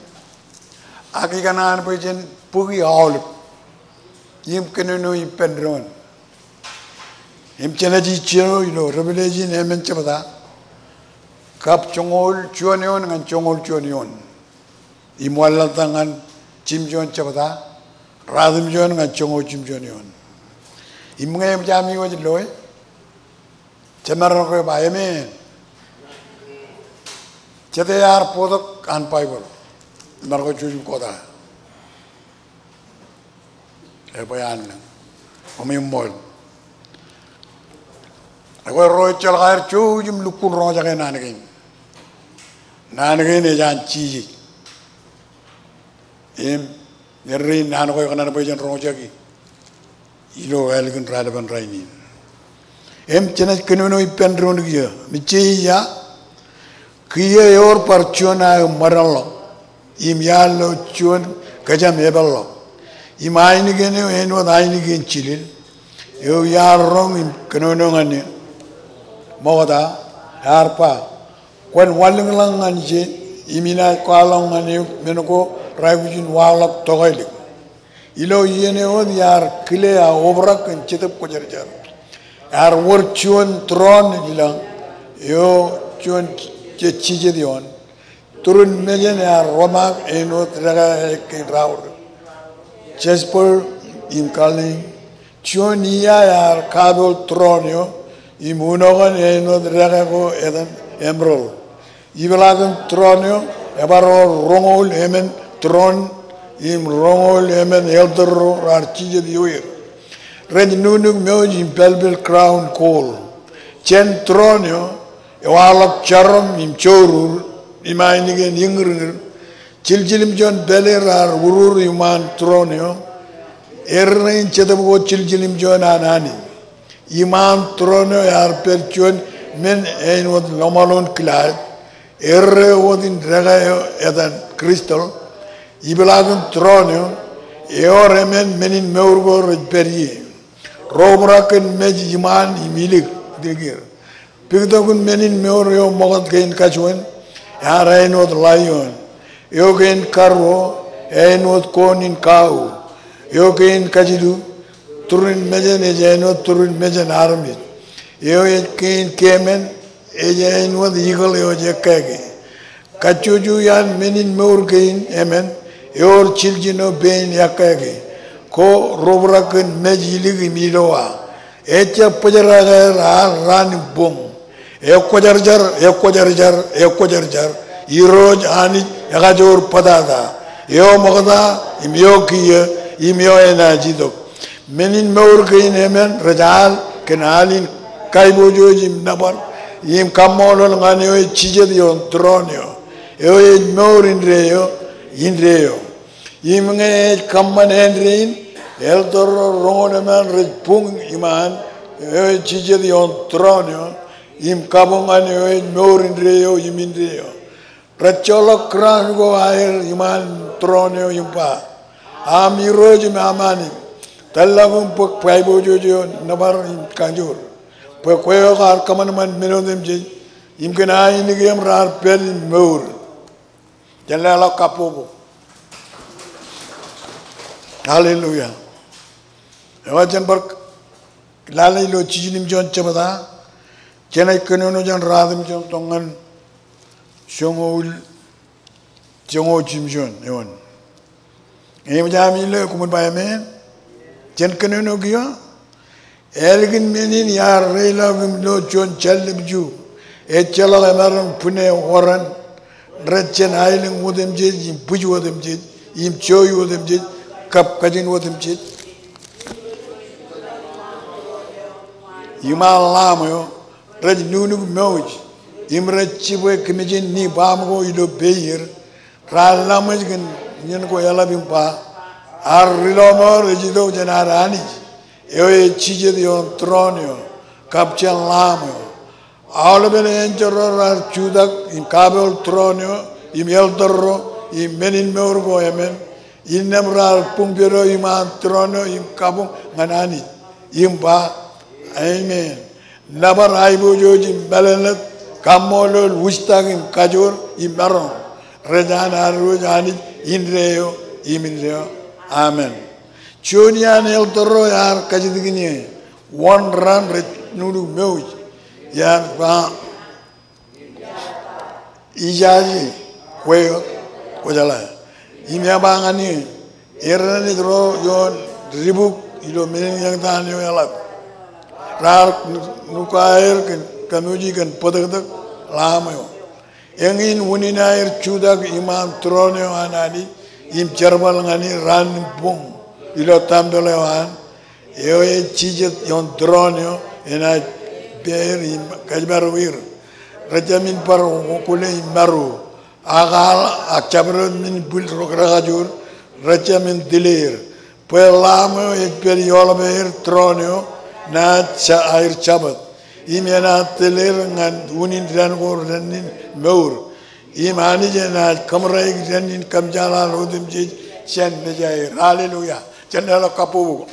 Ak ikōṇaan bwe jen bōki aolep im kōnono ippān doon. Im jenaaj ijjino ilo Revelation emān jebta, kab joñoul juon eoon ñan joñoul juon eoon. Im wanlaḷtak ñan jimjuon jebta, ratimjuon ñan joñoul jimjuon eoon. Im ñe eṃōj ami wōj loe, jemaroñ ke ba amen. Jete ear bōktok an Baibōḷ? Marko juon im kōta. Ebwe an nōṃ. Koṃ iṃṃool. Ekwe ro ejjeḷọk aer jouj im lukkuun roñjake naan kein. Naan kein ej an Jisōs. Im, errein naan ko ekōṇaan bwe jen roñjake ilo ālikin raelepen rainin. Im jenaaj kōnono ippān doon kiiō. Im ej ba, kiiō ewōr bar juon aō ṃōdanḷọk im iar lo juon kōjām epeḷḷọk. Im ainikien eo āinwōt ainikien jilel. Eo iar roñ im kōnono ñan eō. Ṃokta, ear ba, kwōn wanlōñḷọk ñan ije, im inaaj kwaḷọk ñan eok men ko raikuj in waḷọk tokālik. Ilo iien eo wōt iar kile aō obrak kōn Jetōb Kwōjarjar. Ear wōr juon tūroon ilañ, eo juon je jijet ioon. Turin mejān ear romaak āinwōt dekā kein raorōk, jasper im carnelian. Juon ia ear kapool tūroon eo, im unokan āinwōt dekā ko etan emerald. Ipeḷaakin tūroon eo, ebar wōr roñoul emān tūroon, im roñoul emān elder ro raar jijet ioer. Rej nuknuk mouj im palpel crown gold. Jān tūroon eo, ewaḷọk jarom im jourur, im ainikien iñirñir. Jiljilimjuon pālle raar urur iṃaan tūroon eo. Errein Jetōb ko jiljilimjuon an Anij. Iṃaan tūroon eo ear pād juon men āinwōt lọmọọlon kilaaj. Erreo wōt in dekā eo etan kristal. Ipeḷaakin tūroon eo, ewōr emān men in mour ko rej pād ie. Ro obrak kōn mej iṃaan im ilik, ilik er. Piktokin men in mour eo ṃokta kein kajuon, ear āinwōt laion. Eo kein karuo, āinwōt koon in kau. Eo kein kajilu, turin mejān ej āinwōt turin mejān armej. Eo ej kein keemān, ej āinwōt eagle eo ej ekkāke. Kajjojo iaan men in mour kein emān, ewōr jiljilimjuon pein ekkāke. Ko ro obrak kōn mej ilik im ilowa. Ejjab bōjrak aer al raan im boñ. Ekwōjarjar, ekwōjarjar, ekwōjarjar. Irooj Anij ekajoor bōtata. Eo ṃokta, im eo kiiō, im eo enaaj itok. Men in mour kein emān rej al kōn al in kaiboojoj im nōbar im kaṃṃoolol ñan eo ej jijet ioon tūroon eo. Eo ej mour indeeo, indeeo. Im ñe ej kōṃṃan āindein, elder ro roñoul emān rej buñ iṃaan eo ej jijet ioon tūroon eo, im kabuñ ñan eo ej mour indeeo im indeeo. Rej joḷọk crown ko aer iṃaan tūroon eo im ba, aṃ Irooj im aṃ Anij, tōllọkuṃ bwe kaiboojoj eo, nōbar im kajoor, bwe kwe eo kwaar kōṃanṃan men otemjej, im kōn ainikien raar pād im mour. Jen leḷọk kabbokbok. Hallelujah. Ekwe jen bar lale ilo jiljino im juon jebta, jenaaj kōnono jān ruatimjuon tok ñan joñoul, joñoul jimjuon eoon. Im jami ilo koṃwin ba amen. Jen kōnono kiiō. Ālikin men in iar reilaḷọk im lo juon jāllep ju. Ejjeḷọk emaroñ bwine oran. Rej jān aelōñ otemjej, im bwij otemjej, im joi otemjej, kab kajin otemjej. Iṃaan Lamb eo, rej nuknuk mouj, im rej jibwe kōmijin ni baṃ ko ilo peier, raar laṃōj kōn iien ko eḷap im ba, ad ri-lọmọọr ej itok jān ad Anij, eo ej jijet ioon tūroon eo, kab jān Lamb eo. Aolepen enjeḷ ro raar jutak im kapool tūroon eo, im elder ro, im men in mour ko emān, innām raar buñpedo iṃaan tūroon eo im kabuñ ñan Anij, im ba, amen. Nōbar, aiboojoj im mālōtlōt, kaṃṃoolol, wūjtak im kajoor im maroñ, rej an ad Irooj Anij indeeo im indeeo. Amen. Juon iaan elder ro ear kajjitōk in ie, wōn ran rej nuknuk mouj, ear ba, ijaje, kwe wōt kwōjeḷā. Im ear ba ñan ie, errenaaj ro ioon dibuk ilo men in eñtaan eo eḷap. Raar nuknuk aer kōn kōmouji kōn bōtōktōk Lamb eo. Eñin unin aer jutak iṃaan tūroon eo an Anij im jerbal ñan er raan im boñ ilo tempel eo an, eo ej jijet ioon tūroon eo enaaj pād im kōjparok er. Rej jab men bar kule im maroñ, ak al, ak jabdewōt men in bwil rokrakajoor, rej jab men tile er. Bwe Lamb eo ej pād eoḷap aer tūroon eo naaj ja-, aer Jabōt, im enaaj tōl er ñan unin dān ko dān in mour. Im Anij enaaj kōṃōraik dān in kōmjaḷaḷ otemjej jān mejaer. Hallelujah. Jen leḷọk kabbokbok.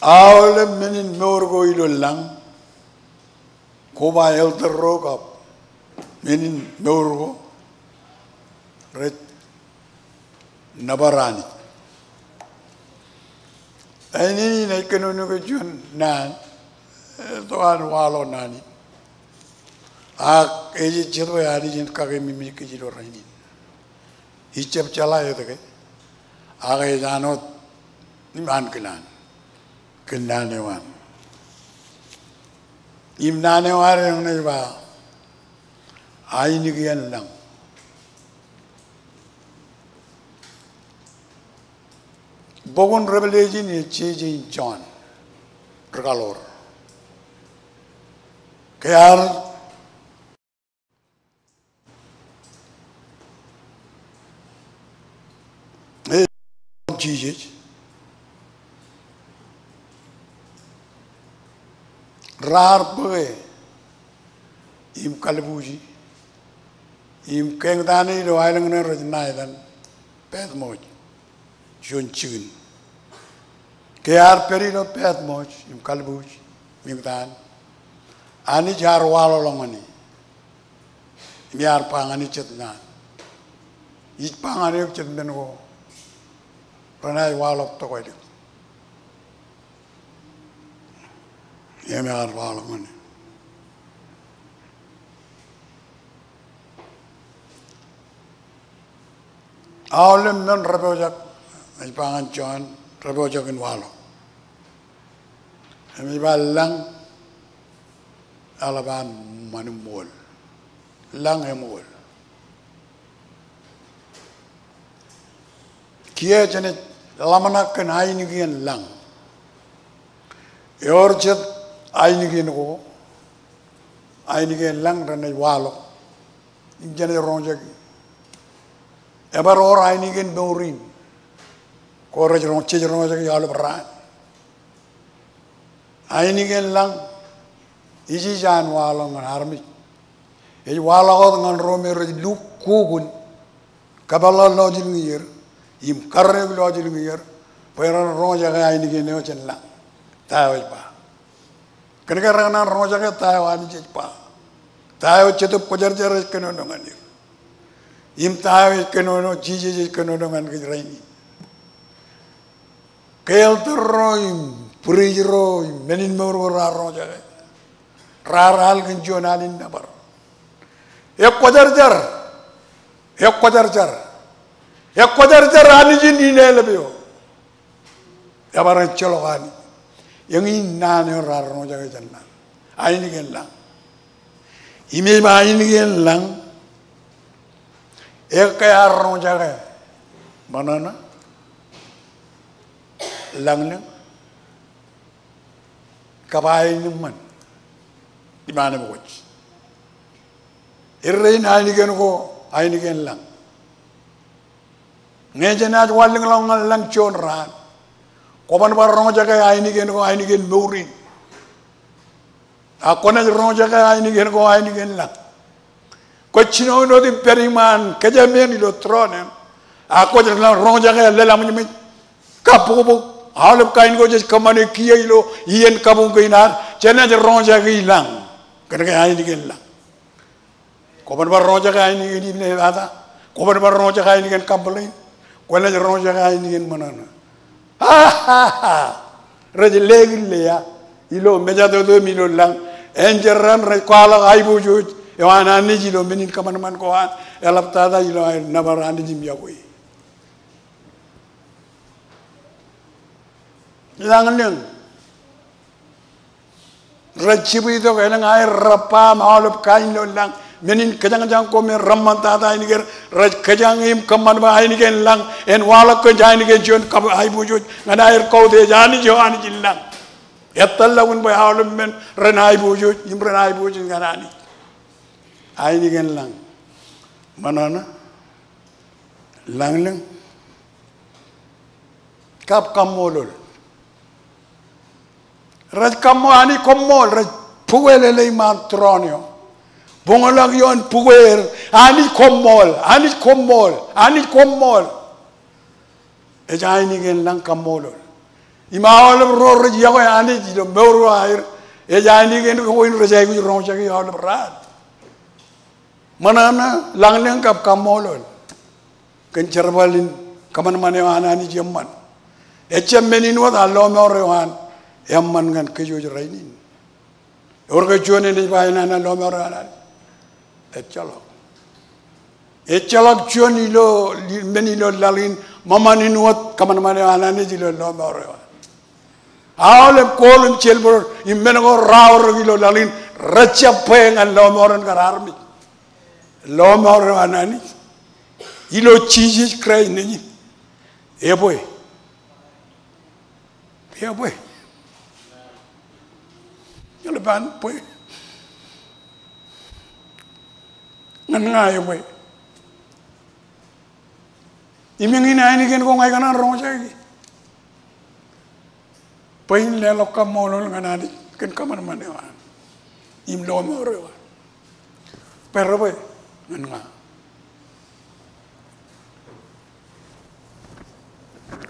Aolep men in mour ko ilo lañ, koba elder ro kab men in mour ko, rej nōbar Anij. Āindein ej kōnono ke juon naan, eh, tok an waḷọk naan in. Ak ej jet bwe Anij en kakememej kōj ilo rainin. Ij jab jeḷā etke, ak ej an wōt im an kōn an, kōn naan eo an. Im naan eo ad eñṇe ej ba, ainikien lañ. Bok in Revelation ej jeje in Jon rikaḷoor. Ke ear, eh, Jisōs raar bōke im kalbuuji im keñtaan eo ilo aelōñ ṇe rej ṇa etan Patmos, juon jikin. Ke ear pād ilo Patmos im kalbuuj im eñtaan, Anij ear waḷọkḷọk ñan e im ear ba ñan e jet naan. Ij ba ñan eok jet men ko renaaj waḷọk tokālik. Im ear waḷọk ñan e. Aolep men repojak, ej ba ñan Jon, repojak in waḷọk. Im ej ba lañ eḷap an ṃanimṃool. Lañ eṃool. Kiiō jenaaj ḷōmṇak kōn ainikien lañ. Ewōr jet ainikien ko, ainikien lañ renaaj waḷọk im jenaaj roñjake. Ebar wōr ainikien mour in ko rej roñ, jej roñjake aolep raan. Ainikien lañ ij ij an waḷọk ñan armej. Ej waḷọk wōt ñan ro me rej lukkuun kōpeḷḷọk lọjilñier im karreoik lọjilñier bwe ren roñjake ainikien eo jān lañ. Ta eo ej ba? Kōnke rekōṇaan roñjake ta eo Anij ej ba, ta eo Jetōb Kwōjarjar ej kōnono ñan er, im ta eo ej kōnono, Jisōs ej kōnono ñan kōj rainin. Ke elder ro im priest ro im men in mour ko raar roñjake, raar al kōn juon al in nōbar. Ekwōjarjar, ekwōjarjar, ekwōjarjar Anij in ineeḷap eo. Ebar ejjeḷọk Anij. Eñin naan eo raar roñjake jān naan. Ainikien lañ. Im ej ba ainikien lañ, ekkā ear roñjake ṃōṇōṇō, lañlōñ, kab aenōṃṃan im anōb wōj. Errein ainikien ko ainikien lañ. Ñe jenaaj wanlōñḷọk ñan lañ juon raan, kwōban bar roñjake ainikien ko ainikien mour in. Ak kwōnaaj roñjake ainikien ko ainikien lañ. Kwōj jino wōt im pād iṃaan kōjām eṇ ilo tūroon eṇ, ak kwōj roñjake lōḷñọñḷọk, kabbokbok, aolep kain ko jej kōṃṃane kiiō ilo iien kabuñ kein ad, jenaaj roñjake lañ. Kōnke ainikien lañ. Kwōban bar roñjake ainikien im neibaata. Kwōban bar roñjake ainikien complain. Kwōnaaj roñjake ainikien ṃōṇōṇō. Ha, ha, ha. Rej lekin leia ilo mejatoto im ilo lañ. Enjeran rej kwaḷọk aiboojoj eo an Anij ilo men in kōṃanṃan ko an eḷaptata ilo aer nōbar Anij im iọkwe. Lañlōñ. Rej jibwe itok elōñ aer rebaam aolep kain ilo lañ. Men in kōjañjañ ko me reṃṃantata ainikien, rej kōjañ im kōṃṃan bwe ainikien lañ en waḷọk kōn ainikien juon kab aiboojoj ñan aer kautiej Anij eo Anij in lañ. Ettōr ḷọk in bwe aolep men ren aiboojoj im ren aiboojoj ñan Anij. Ainikien lañ. Ṃōṇōṇō. Lañlōñ. Kab kaṃṃoolol. Rej kaṃṃo-, Anij koṃṃool, rej bukwe lele iṃaan tūroon eo. Buñḷọk ioon bukwe er, Anij koṃṃool, Anij koṃṃool, Anij koṃṃool. Ej ainikien lañ kaṃṃoolol. Im aolep ro rej yokwe Anij ilo mour eo aer, ej ainikien ko in rej aikuj roñjake aolep raan. Ṃōṇōṇō, lañlōñ kab kaṃṃoolol kōn jerbal in kōṃanṃan eo an Anij eṃṃan. Ejjab men in wōt, a lọmọọr eo an eṃṃan ñan kōj rainin. Ewōr ke juon enaaj ba enana lọmọọr eo an Anij? Ejjeḷọk. Ejjeḷọk juon ilo, men ilo laḷ in, ṃōṃan in wōt kōṃanṃan eo an Anij ilo lọmọọr eo an. Aolep gold im silver im men ko raorōk ilo laḷ in rejjab bwe ñan lọmọọren kar armej. Lọmọọr eo an Anij ilo Jisōs Kraist Nejiṃ ebwe. Ebwe. Eḷap an bwe. Ñan ña ebwe. Im eñin ainikien ko ña ikōṇaan roñjake bwe in leḷọk kaṃṃoolol ñan Anij kōn kōṃanṃan eo an im lọmọọr eo an. Bwe rebwe ñan ña.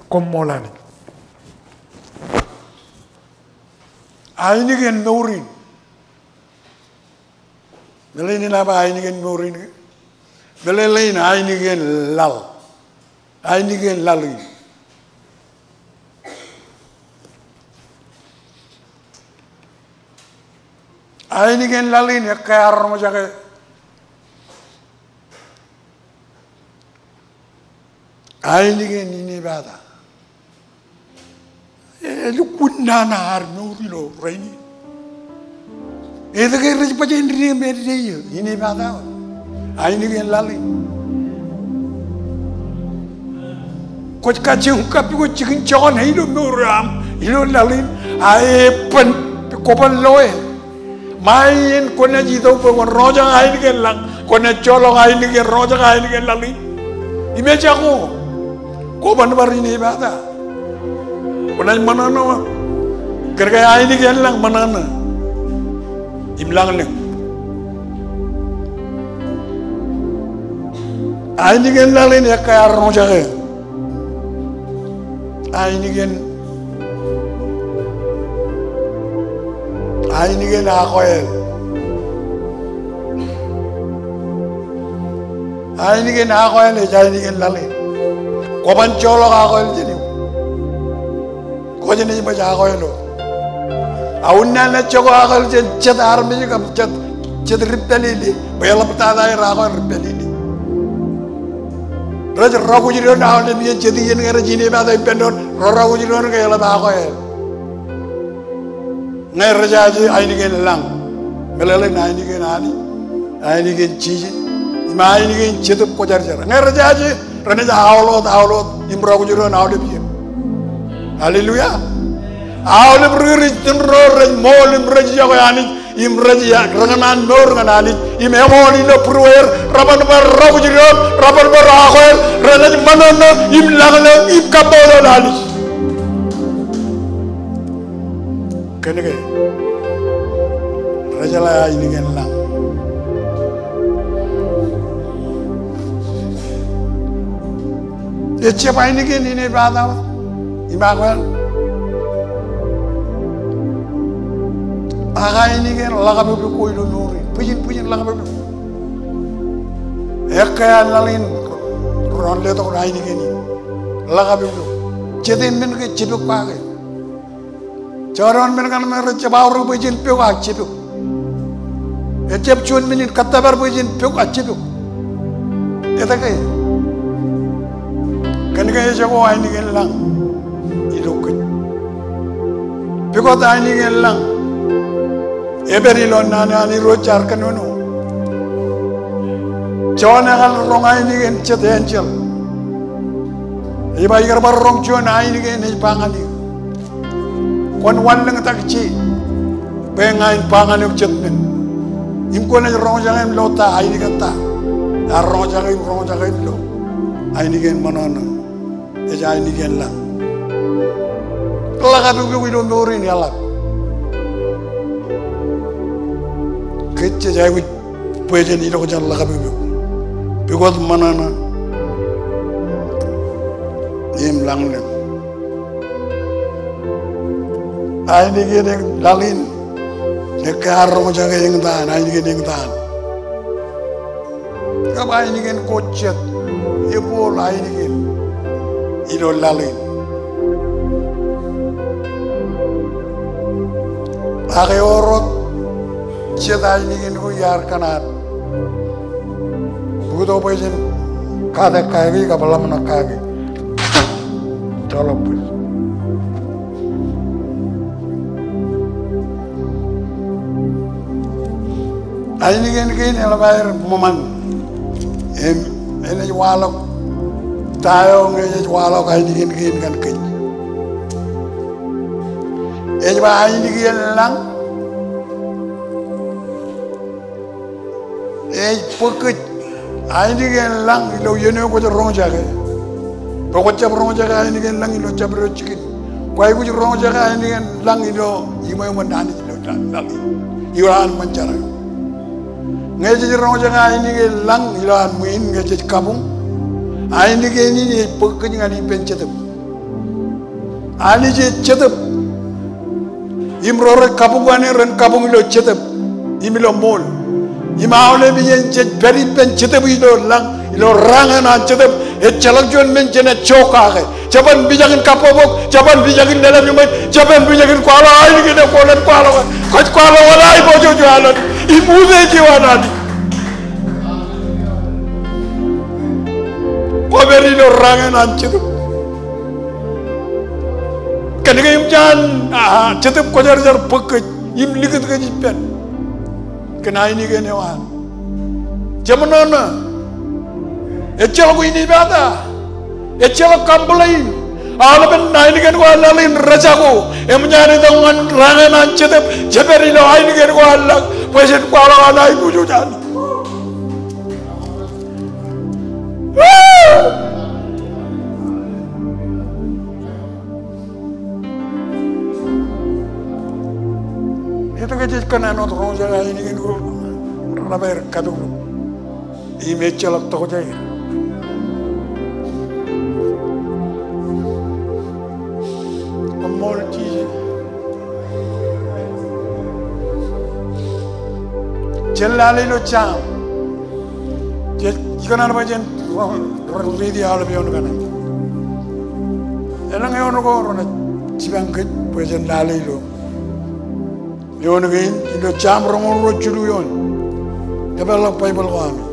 Koṃṃool Anij. Ainikien mour in. Meḷeḷein in, a ba ainikien mour in ke? Meḷeḷein ainikien laḷ. Ainikien laḷ in. Ainikien laḷ in ekkā ear roñjake ainikien inepata. Elukkuun nana ad mour ilo rainin. Etke rej baj en dike im eddek inepata? Ainikien laḷ in. Kwōj kajjioñ kappukot jikin jokane ilo mour eo aṃ ilo laḷ in, a eban, kwōban loe. Ṃae iien kwōnaaj itok bwe kwōn roñjake ainikien lañ, kwōnaaj joḷọk ainikien, roñjake ainikien laḷ in. Im ejako, kwōban bar inepata. Kwōnaaj ṃōṇōṇō. Kōnke ainikien lañ ṃōṇōṇō im lañlōñ. Ainikien laḷ in ekkā ear roñjake ainikien, ainikien akwāāl. Ainikien akwāāl ej ainikien laḷ in. Kwōban joḷọk akwāāl jān eok. Kwōj naaj baj akwāāl eo. A unin an ejako akwāāl jān jet armej kab jet, jet ri pālele. Bwe eḷaptata aer akwāāl ri pālele. Rej rọkuj doon aolep iien, jet iien ñe rej inepata ippān doon, rọkuj doon ke eḷap akwāāl. Ñe rejaje ainikien lañ, meḷeḷein ainikien Anij, ainikien Jisōs, im ainikien Jetōb Kwōjarjar. Ñe rejaje, renaaj aolot, aolot im rọkuj doon aolep iien. Hallelujah. Aolep ri Kūrjin ro rej ṃool im rej yokwe Anij im rej ia, rekōṇaan mour ñan Anij im eṃool ilo būrueir, reban bar rọkuj doon, reban bar akwāāl, renaaj ṃōṇōṇō im lañlōñ im kaṃṃoolol Anij. Kōnke rejeḷā ainikien lañ. Ejjab ainikien inepata im akwāāl. Ak ainikien ḷōkapokpok ko ilo mour in. Bwijin, bwijin ḷōkapokpok. Ekkā an laḷ in ro, ro, ro, ro, ḷōkapokpok ainikien in. Ḷōkapokpok. Jet eṃṃan ke jepok kake. Jekdọọn men kaṇ me rej jab aorōk bwe jen pok, ak jepok. Ejjab juon men in kōttōpar bwe jen pok, ak jepok. Etke? Kōnke ejako ainikien lañ ilo kōj. Pukot ainikien lañ. Ej pād ilo naan eo an Irooj ear kōnono. Jon ekar roñ ainikien jet enjeḷ. Ej ba, ikar bar roñ juon ainikien ej ba ñan eok, kwōn wanlōñtak je bwe ña in ba ñan eok jet men. Im kwōnaaj roñjake im lo ta, ainikien ta? Ear roñjake im roñjake im lo ainikien ṃōṇōṇō. Ej ainikien lañ. Ḷak apipiok ilo mour in eḷap. Kōj jej aikuj bwe jen itok jān ḷak apipiok. Pukot ṃōṇōṇō im lañlōñ. Ainikien laḷ in, ekkā ear roñjake eñtaan, ainikien eñtaan. Kab ainikien ko jet, ebooḷ ainikien ilo laḷ in. Ak ewōr wōt jet ainikien ko iar kōṇaan. Bōktok bwe jen kate kaki kab ḷōmṇak kaki. Develop. Ainikien kein eḷap aer ṃōṃan. Im enaaj waḷọk ta eo ñe ej waḷọk ainikien kein ñan kōj. Ej ba ainikien lañ ej bōk kōj. Ainikien lañ ilo iien eo kwōj roñjake. Bwe kwōjab roñjake ainikien lañ ilo jabdewōt jikin. Kwaikuj roñjake ainikien lañ ilo iṃweo ṃōn Anij ilo laḷ in, ilo an ṃōn jar eo. Ñe jej roñjake ainikien lañ ilo an ṃwiin, ñe jej kabuñ, ainikien in ej bōk kōj ñan ippān Jetōb. Anij ej Jetōb. Im ro rej kabuñ ñan e ren kabuñ ilo Jetōb im ilo ṃool. Im aolep iien jej pād ippān Jetōb ilo lañ, ilo rañin an Jetōb, ejjeḷọk juon men jenaaj jokake. Jeban mijak in kabbokbok, jeban mijak in lelep iṃōj, jeban mijak in kwaḷọk ainikien eo kwōlen kwaḷọk. Kwōj kwaḷọk wōt aiboojoj eo an Anij im utiej eo an Anij. Kwōpād ilo rañin an Jetōb. Kōnke im jān, a, Jetōb Kwōjarjar bōk kōj im likūt kōj ippān kōn ainikien eo an. Jeṃōṇōṇō. Ejjeḷọk inepata. Ejjeḷọk complain. Aolepen ainikien ko an laḷ in rejako. Eṃōj an itok ñan rañin an Jetōb. Jepād ilo ainikien ko an lañ bwe jen kwaḷọk an aiboojoj Anij. Etke jej kōṇaan wōt roñjake ainikien ko reḷap aer katok im ejjeḷọk tokjāer? Koṃṃool Jisōs. Jen lale ilo Sam. Jej kōṇaan bwe jen ro-, ro-, riiti aolep eoon kaṇe. Elōñ eoon ko renaaj jipañ kōj bwe jen lale ilo eoon kein ilo Sam roñoul ruo jilu eoon. Epeḷḷọk Baibōḷ ko ami.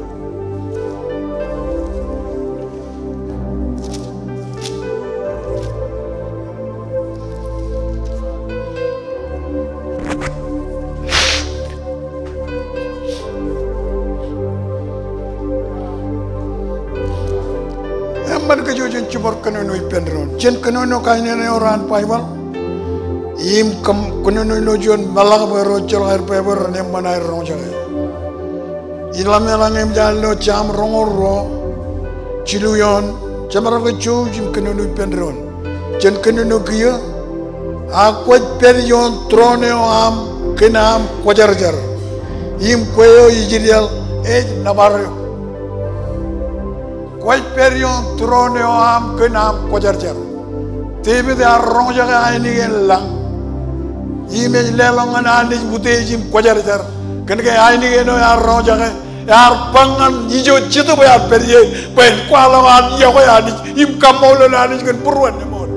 Eṃṃan kōj jen jibwar kōnono ippān doon. Jen kōnono kain eo raan Baibōḷ. Im kōm kōnono ilo juon meḷọkḷọk bwe ro ejjeḷọk aer Baibōḷ ren eṃṃan aer roñjake. Iḷameḷañ eṃōj an lo Sam roñoul ruo, jilu eoon, jemaroñ ke jouj im kōnono ippān doon. Jen kōnono kiiō, ak kwōj pād ioon tūroon eo aṃ kōn aṃ kwōjarjar. Im kwe eo ijidāl ej nōbar eok. Kwōj pād ioon tūroon eo aṃ kōn aṃ kwōjarjar. Devid ear roñjake ainikien lañ. Im ej leḷọk ñan Anij utiej im kwōjarjar. Kōnke ainikien eo ear roñjake, ear ba ñan ijo Jetōb ear pād ie, bwe en kwaḷọk an yokwe Anij im kaṃṃoolol Anij kōn būruon eṃool.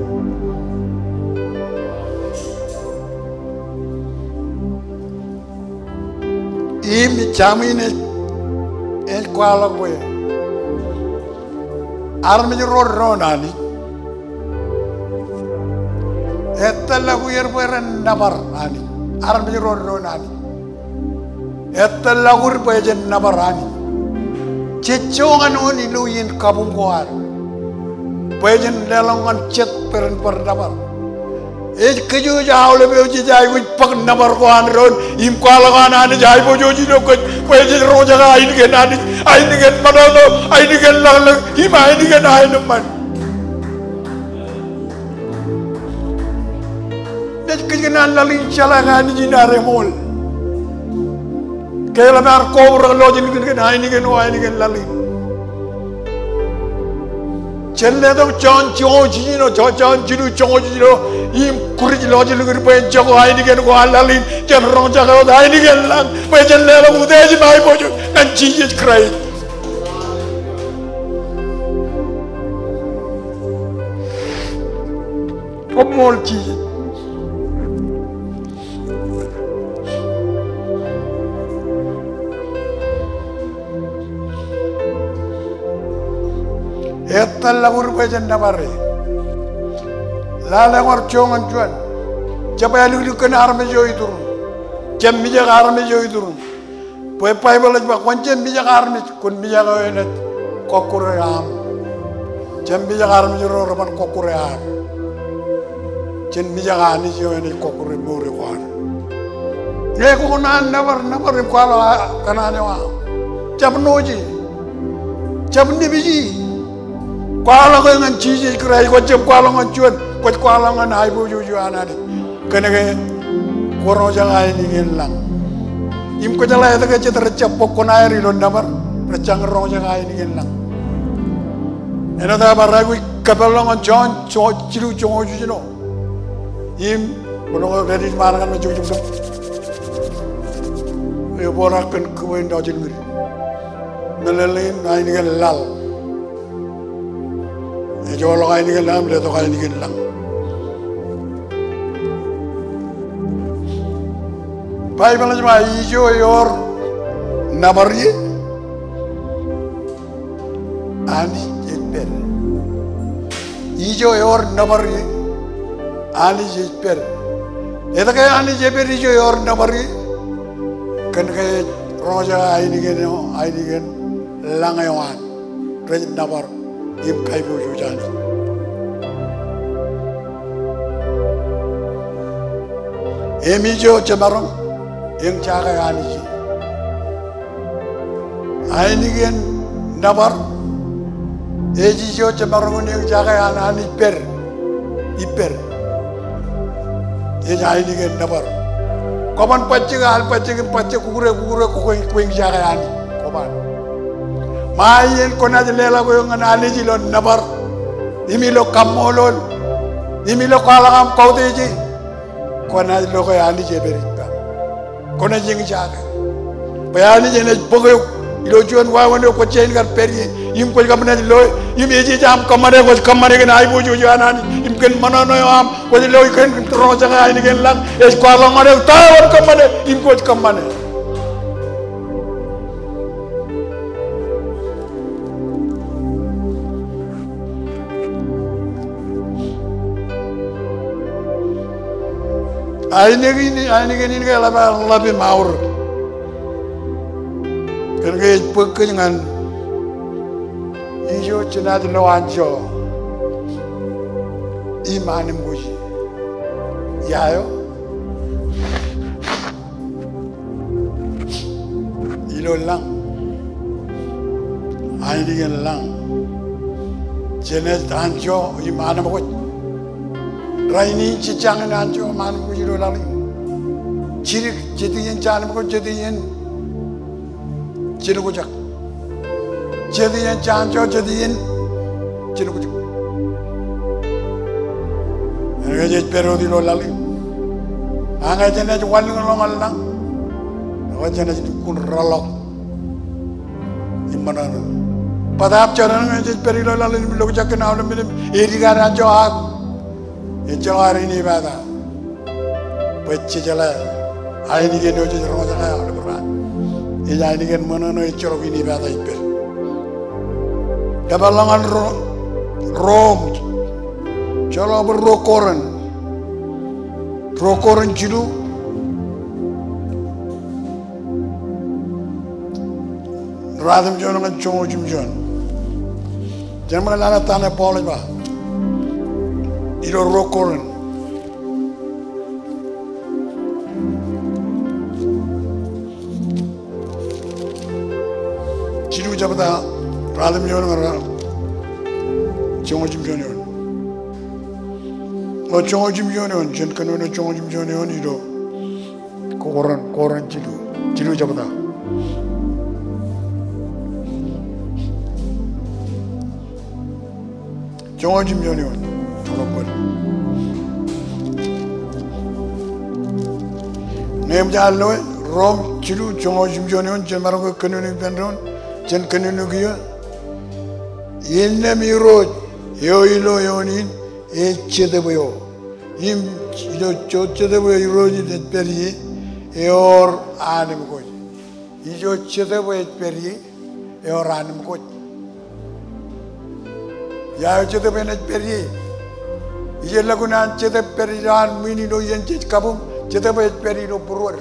Im Sam in ej, ej kwaḷọk bwe armej ro doon Anij, ettāḷọk er bwe ren nōbar Anij. Armej ro doon Anij. Ettā lakwōd bwe jen nōbar Anij. Jej joñan wōn ilo iien kabuñ ko ad bwe jen leḷọk ñan jet bwe ren bar nōbar. Ej kōjwōj aolep eo jej aikuj bōk nōbar ko an doon im kwaḷọk an Anij aiboojoj ilo kōj bwe jej roñjake ainikien Anij, ainikien ṃōṇōṇō, ainikien laḷḷọk im ainikien aenōṃṃan. Ej kōjkan an laḷ in jeḷā ke Anij in ad eṃool. Ke eḷap ad kobrak lọjilñin kōn ainikien eo, ainikien laḷ in. Jen letok Jon joñoul jiljino, Jon, Jon jilu joñoul jiljino, im kwōj lọjilñin bwe en jako ainikien ko an laḷ in, jen roñjake wōt ainikien lañ, bwe jen leḷọk utiej im aiboojoj ñan Jisōs Kraist. Koṃṃool Jisōs. Ettā lakwōd bwe jen nōbar e. Lale ewōr joñan juon. Jab āliklik kōn armej eo iturūṃ. Jab mijak armej eo iturūṃ. Bwe Baibōḷ ej ba, kwōn jab mijak armej, kwōn mijak eo enaaj kọkkure aṃ. Jab mijak armej ro reban kọkkure aṃ. Jen mijak Anij eo enaaj kọkkure mour eo aṃ. Ñe kwō kōṇaan nōbar, nōbar im kwaḷọk kōṇaan eo aṃ. Jab noje. Jab nepiji. Kwaḷọk e ñan Jisōs Kraist, kwōj jab kwaḷọk ñan juon, kwōj kwaḷọk ñan aiboojoj eo an Anij. Kōnke kwō roñjake ainikien lañ. Im kwōjeḷā etke jet rej jab bōk kuṇaer ilo nōbar, rej jañin roñjake ainikien lañ. Āinwōt aō bar aikuj kōpeḷḷọk ñan Jon, Jon jilu joñoul jiljino. Im kwōn lukkuun read ṃaan kaṇ me jukjuk tok. Ebooḷọk kōn kōbwe in lọjilñid. Meḷeḷein ainikien laḷ. Ejoḷọk ainikien lañ im letok ainikien lañ. Baibōḷ ej ba ijo ewōr nōbar ie, Anij ej pād. Ijo ewōr nōbar ie, Anij ej pād. Etke Anij ej pād ijo ewōr nōbar ie? Kōnke ej roñjake ainikien eo, ainikien lañ eo an rej nōbar im kaiboojoj Anij. Im ijo jemaroñ, eñjake Anij e. Ainikien nōbar, ej ijo jemaroñ in eñjake an Anij pād, ippād. Ej ainikien nōbar. Kwōban bajjek, al bajjek, im bajjek kukure, kukure, kwō, kwō eñjake Anij. Kwōban. Ṃae iien kwōnaaj leḷọk eok ñan Anij ilo nōbar, im ilo kaṃṃoolol, im ilo kwaḷọk aṃ kautiej e, kwōnaaj lo ke Anij ej pād ippaṃ. Kwōnaaj eñjake. Bwe Anij enaaj bōk eok ilo juon wāween eo kwōj jañin kar pād ie, im kwōj kab naaj loe, im ej, ej aṃ kōṃṃane, kwōj kōṃṃane kōn aiboojoj eo an Anij, im kōn ṃōṇōṇō eo aṃ, kwōj lo kōn roñjake ainikien lañ, ej kwaḷọk ñan eok ta eo kwōn kōṃṃane, im kwōj kōṃṃane. Ainikien, ainikien in ke eḷap aō ḷap im aorōk. Kōnke ej bōk kōj ñan ijo jenaaj lo anjọ im anemkwōj. Ia eo? Ilo lañ. Ainikien lañ. Jenaaj anjọ im anemkwōj. Rainin jej jañin anjọ im anemkwōj ilo laḷ in. Jidik, jet iien jeanemkwōj, jet iien jenkujak. Jet iien jeanjọ, jet iien jenkujak. Kōnke jej pād wōt ilo laḷ in. Ak ñe jenaaj wanlōñḷọk ñan lañ, ekwe jenaaj lukkuun rōḷọk im ṃōṇōṇō. Bōtaab jeraṇ ñe jej pād ilo laḷ in im lokjak kōn aolep men im edik ad anjọ ak ejjeḷọk ad inepata. Bwe jejeḷā ainikien eo jej roñjake aolep raan. Ej ainikien ṃōṇōṇō ejjeḷọk inepata ippād. Kōpeḷḷọk ñan Ro-, Rom. Joḷọk bwe ruo Korint. Ruo Korint jilu. Ratimjuon ñan joñoul jimjuon. Jen ṃōk lale ta ṇe Paul ej ba ilo ruo Korint. Jilu jebta, ratimjuon ñan joñoul jimjuon eoon. O joñoul jimjuon eoon, jen kōnono joñoul jimjuon eoon ilo Korint, Korint jilu, jilu jebta. Joñoul jimjuon eoon. Ñe eṃōj ad loe, Rom jilu joñoul jimjuon eoon, jen maroñ ke kōnono ippān doon, jen kōnono kiiō. Innām Irooj eo ilo eoon in ej Jetōb eo. Im ijo, ijo Jetōb eo Irooj in ej pād ie, ewōr anemikwōj. Ijo Jetōb eo ej pād ie, ewōr anemikwōj. Ia eo Jetōb eṇ ej pād ie? Ij lukkuun an Jetōb pād ilo an ṃwiin ilo iien jej kabuñ, Jetōb eo ej pād ilo būruod.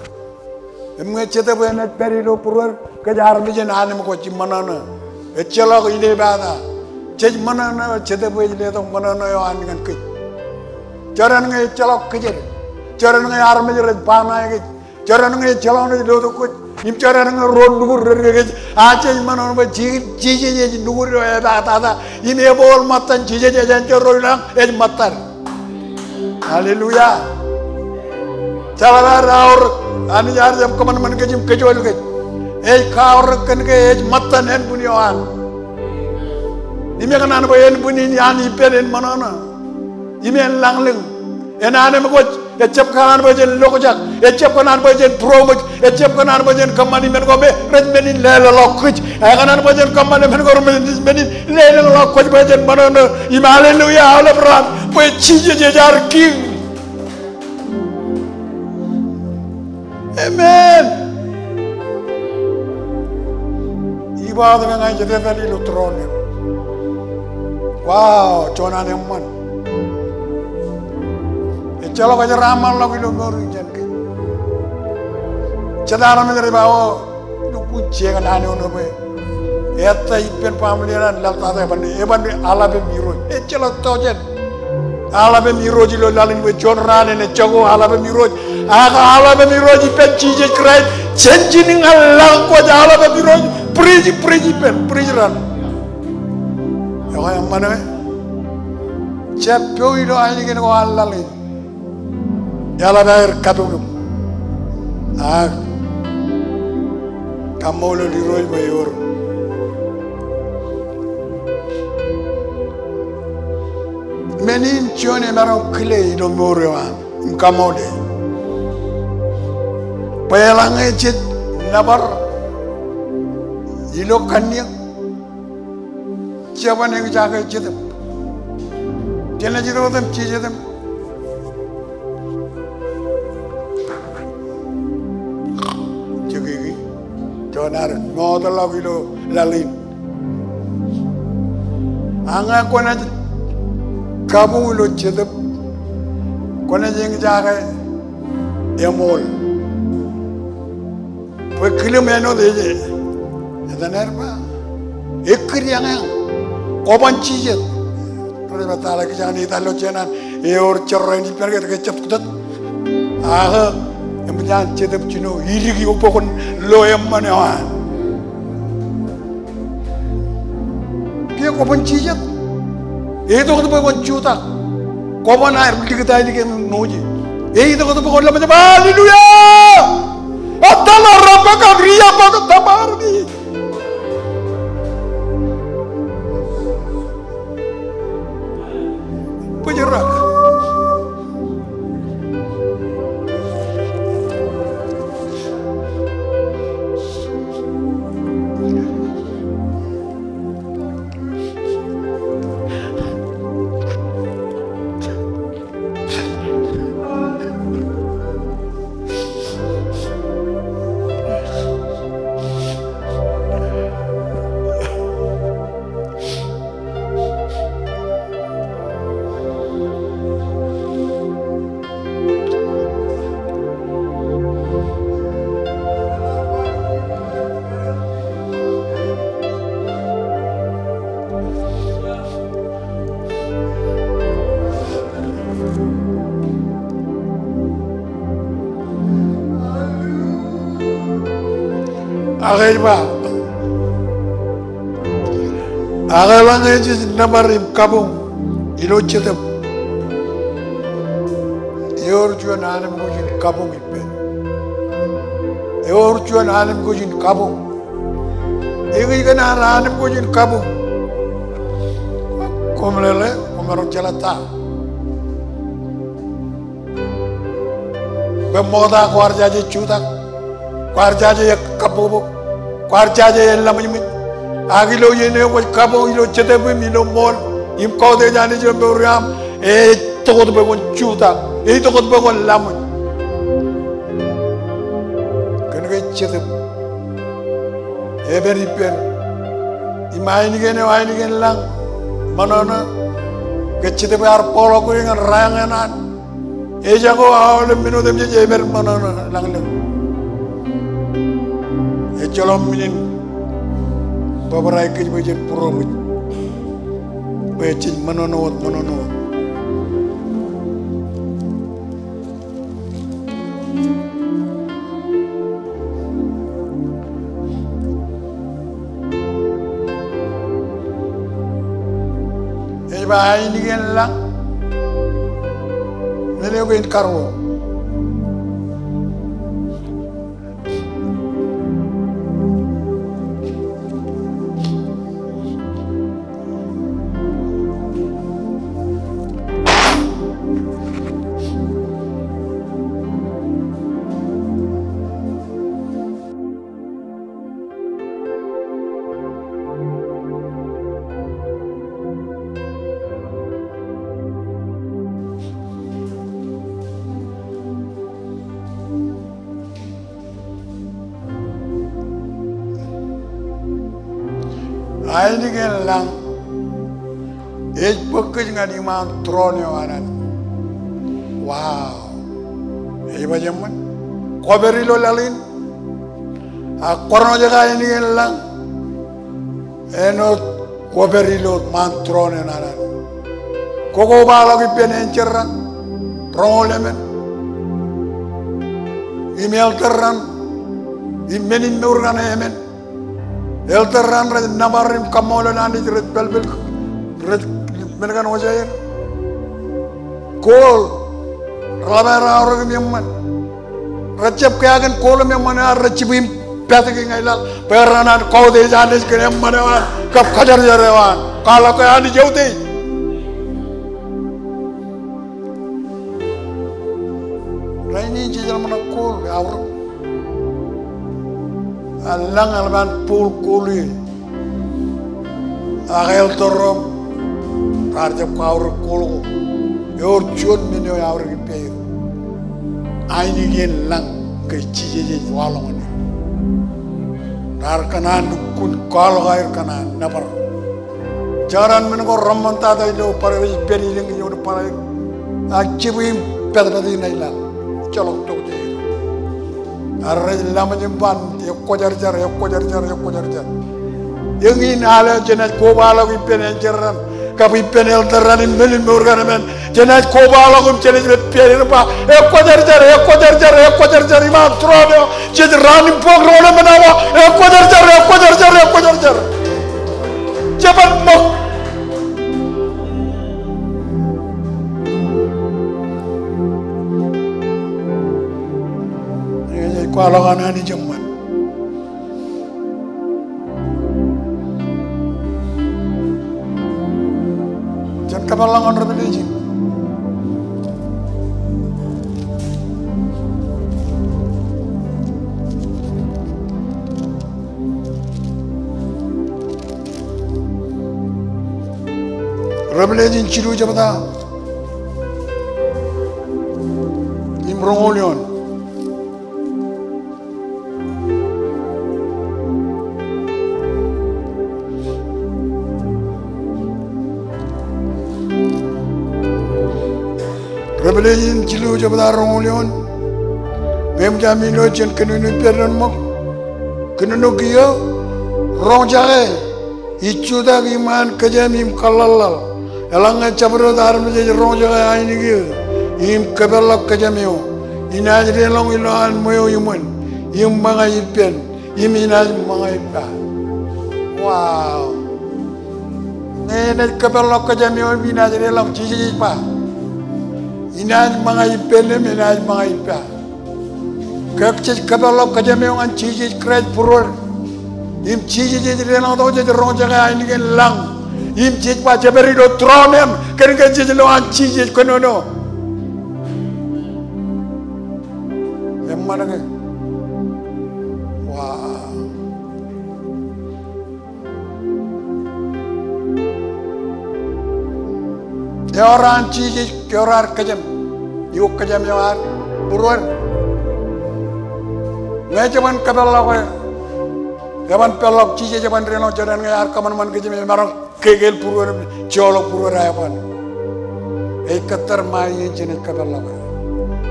Im ñe Jetōb eṇ ej pād ilo būruod, kōj armej en anemikwōj im ṃōṇōṇō. Ejjeḷọk inepata. Jej ṃōṇōṇō, Jetōb eo ej letok ṃōṇōṇō eo an ñan kōj. Jorrāān ñe ejjeḷọk kōjed. Jorrāān ñe armej rej ba ṇae kōj. Jorrāān ñe ejjeḷọk naaj lotok kōj. Im jorrāān ñe ro nukud rej ke kōj. A jej ṃōṇōṇō bwe Ji-, Jisōs ej nukud eo epatata. Im ebooḷ ṃōttan Jisōs ej enjeḷ ro ilañ, ej ṃōttan. Hallelujah. Jeḷā raorōk, Anij ear jab kōṃanṃan kōj im kōjool kōj. Ej kaorōk kōn ke ej ṃōttan ānbwin eo an. Im ekōṇaan bwe ānbwin in iaan ippān en ṃōṇōṇō. Im en lañlōñ. En anemikwōj, ejjab kōṇaan bwe jen lokjak, ejjab kōṇaan bwe jen būroṃōj, ejjab kōṇaan bwe jen kōṃṃani men ko me rej men in leḷọk kōj. Ekōṇaan bwe jen kōṃṃane men ko me rej men in leḷọk kōj bwe jen ṃōṇōṇō. Im hallelujah, aolep raan, bwe Jisōs ej ad Kiiñ. Amen. Iba wōt ke ña ij etetal ilo throne eo. Wow, juon an eṃṃan. Ejjeḷọk ej raṃṃanḷọk ilo mour in jān kōj. Jet armej rej ba, o, lukkuun je kōn an eo ṇe bwe ettā ippān baaṃle eṇ an laḷ tata eban, eban aḷap im irooj. Ejjeḷọk tọujān. Aḷap im irooj ilo laḷ in bwe juon raan en ejako aḷap im irooj. Ak aḷap im irooj ippān Jisōs Kraist. Jān ijin ñan lañ kwōj aḷap im irooj. Bwidej, bwidej ippān, bwidej raṇ. Ekwe eṃṃan e. Jab po ilo ainikien ko an laḷ in. Eḷap aer katok eok. Ak kaṃṃoolol Irooj bwe ewōr. Men in juon emaroñ kile ilo mour eo an im kaṃṃoole. Bwe eḷaññe jej nōbar ilo kanniōk, jeban eñjake Jetōb. Jenaaj itok otem jijet im jekiki. Juon ad mootḷọk ilo laḷ in. Ak ñe kwōnaaj kabuñ ilo Jetōb, kwōnaaj eñjake eṃool. Bwe kilōm āinwōt ej, etan aer ba, ekkid eñeañ, kwōban jijet. Rej ba, tala kijañ in etal ilo jān an, ewōr jerọwiwi ippān ke jet kōtōt. Ak eṃōj an Jetōb jino, idiki obokun lo eṃṃan eo an. Kiiō kwōban jijet. Eitok wōt bwe kwōn jutak. Kwōban aer likūt ainikien ṇooje. Eitok wōt bwe kwōn lōmjab. Hallelujah! Atala rabaka riabaka tabarani. Bōjrak. Ak ej ba, ak eḷaññe jej nōbar im kabuñ ilo Jetōb, ewōr juon anemikwōj in kabuñ ippān. Ewōr juon anemikwōj in kabuñ. Ekōjkan ad anemikwōj in kabuñ? Koṃ lele, koṃ maroñ jeḷā ta. Bwe ṃokta kwaar jaje jutak, kwaar jaje kabbokbok, kwaar jaje laṃōjṃōj. Ak ilo iien eo kwōj kabuñ ilo Jetōb im ilo ṃool im kautiej Anij ilo mour eo aṃ, ej tokot bwe kwōn jutak, ej tokot bwe kwōn laṃōj. Kōn ke Jetōb ej pād ippād. Im ainikien eo, ainikien lañ, ṃōṇōṇō, ke Jetōb ear bōkḷọk kōj ñan raan ñan an. Ejako aolep men otemjej ej pād ṃōṇōṇō lañlōñ. Ejjeḷọk men in bōbrae kōj bwe jen būroṃōj, bwe jej ṃōṇōṇō wōt, ṃōṇōṇō wōt. Ej ba ainikien lañ, men eo kein karuo. Ainikien lañ ej bōk kōj ñan iṃaan tūroon eo an Anij. Wow. Ej ba jeṃṃan, kwōpād ilo laḷ in, ak kwōrojak ainikien lañ āinwōt kwōpād ilo ṃaan tūroon eo an Anij. Kwō kobaḷọk ippān enjeḷ raṇ, roñoul emān, im elder raṇ, im men in mour kaṇe emān. Elder raṇ rej nōbar im kaṃṃoolol Anij, rej pālpel, rej men kaṇ wōj aer. Gold, reḷap aer aorōk im eṃṃan. Rejjab keakin gold im eṃṃan eo ad, rej jibwe im pād kōn ña ilaḷ bwe raṇ an kautiej Anij kōn eṃṃan eo an kab kajarjar eo an. Kwaḷọk ke Anij eutiej. Rainin jejeḷ ṃōṇōṇō gold aorōk. Ak lañ eḷap an bōk gold e. Ak elder ro raar jab kwaorōk gold ko. Ewōr juon men eo eaorōk ippāer. Ainikien lañ ke Jisōs ej waḷọk ñan er. Raar kōṇaan lukkuun kwaḷọk aer kōṇaan nōbar. Jekdọọn men ko reṃṃan tata ilo bar eo ej pād ilōñ ioon bar eo. Ak jibwe im pād pād ña ilaḷ. Ejjeḷọk tokjāer. Ak rej laṃōj im ba, ekwōjarjar, ekwōjarjar, ekwōjarjar. Eñin al eo jenaaj kobaḷọk ippān enjeḷ raṇ kab ippān elder raṇ im men in mour kaṇ emān. Jenaaj kobaḷọk im jenaaj pād im ba, ekwōjarjar, ekwōjarjar, ekwōjarjar iṃaan tūroon eo jej raan im bōk roñoul emān awa. Ekwōjarjar, ekwōjarjar, ekwōjarjar. Jeban ṃōk. Ej kwaḷọk an Anij eṃṃan. Jen kōpeḷḷọk ñan Revelation. Revelation jilu jebta im roñoul eoon. Revelation jilu jebta roñoul eoon. Ñe eṃōj ami lo jen kōnono ippād doon ṃōk. Kōnono kiiō, roñjake ij jutak iṃaan kōjām im kōḷḷaḷḷaḷ. Eḷaññe jabdewōt armej ej roñjake ainikien im kōpeḷḷọk kōjām eo, inaaj deḷọñ ilowaan ṃweo iṃōn im ṃōñā ippān. im inaaj ṃōñā ippa. Wow. Ñe enaaj kōpeḷḷọk kōjām eo im inaaj deḷọñ, Jisōs ej ba, inaaj ṃōñā ippān im enaaj ṃōñā ippa. Ke jej kōpeḷḷọk kōjām eo ñan Jisōs Kraist būruod, im Jisōs ej deḷọñ tok, jej roñjake ainikien lañ, im jej ba, jepād ilo tūroon eṇ, kōnke jej lo an Jisōs kōnono. Eṃṃan ke? Wow. Ewōr an Jisōs, ewōr ad kōjām, eo kōjām eo ad būruod. Ñe jeban kōpeḷḷọk e, eban peḷḷọk Jisōs, eban deḷọñ jeren ñe ear kōṃanṃan kōjām, emaroñ kekeel būruod, joḷọk būruod aeban. Ej kōttar ṃae iien jenaaj kōpeḷḷọk e.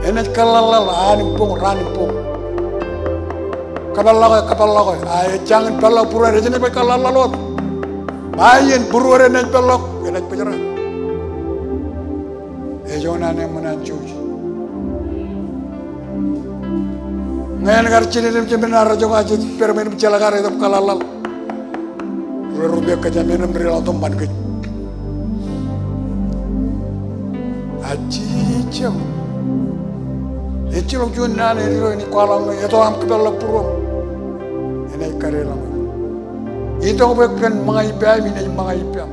Enaaj kōḷḷaḷḷaḷ anbwiṃ, raan anbwiṃ. Kōpeḷḷọk e, kōpeḷḷọk e. A ej jañin peḷḷọk būruod, ej jenaaj baj kōḷḷaḷḷaḷ wōt. Ṃae iien būruod enaaj peḷḷọk, enaaj bōjrak. Ej juon an eṃṃan an jouj. Ñe en kar jiljilimjuon men, arro jokwe, jej pād men im jeḷā kar etōb kōḷḷaḷḷaḷ. Rej rupe kōjām eṇ im rej deḷọñ tok ṃan kōj. A Jisōs eo. Ejjeḷọk juon naan eo enaaj kwaḷọk ñe eto aṃ kōpeḷḷọk būruōṃ, enaaj kadeḷọñ. Itok bwe kōn ṃōñā ippa im inaaj ṃōñā ippaṃ.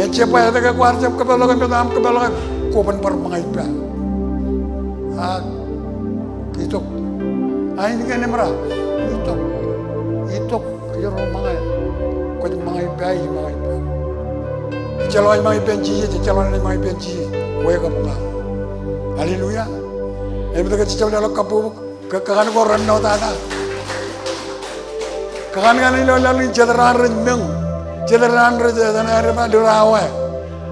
Ejjab ba etke kwaar jab kōpeḷḷọk im eto aṃ kōpeḷḷọk, kwōban bar ṃōñā ippa. A, itok. Ainikien eṃōj, itok. Itok, kōjro ṃōñā. Kwōj ṃōñā ippa, ij ṃōñā ippa. Ejjeḷọk ej ṃōñā ippān Jisōs, ejjeḷọk enaaj ṃōñā ippān Jisōs. Wōt kōṃṃan. Hallelujah. Im etke jej jab leḷọk kabbokbok? Ke kōn ko rennọtata. Kōn kaṇ ilo laḷ in jet raan rej meñ. Jet raan rej, jet raan rej ba dik awa.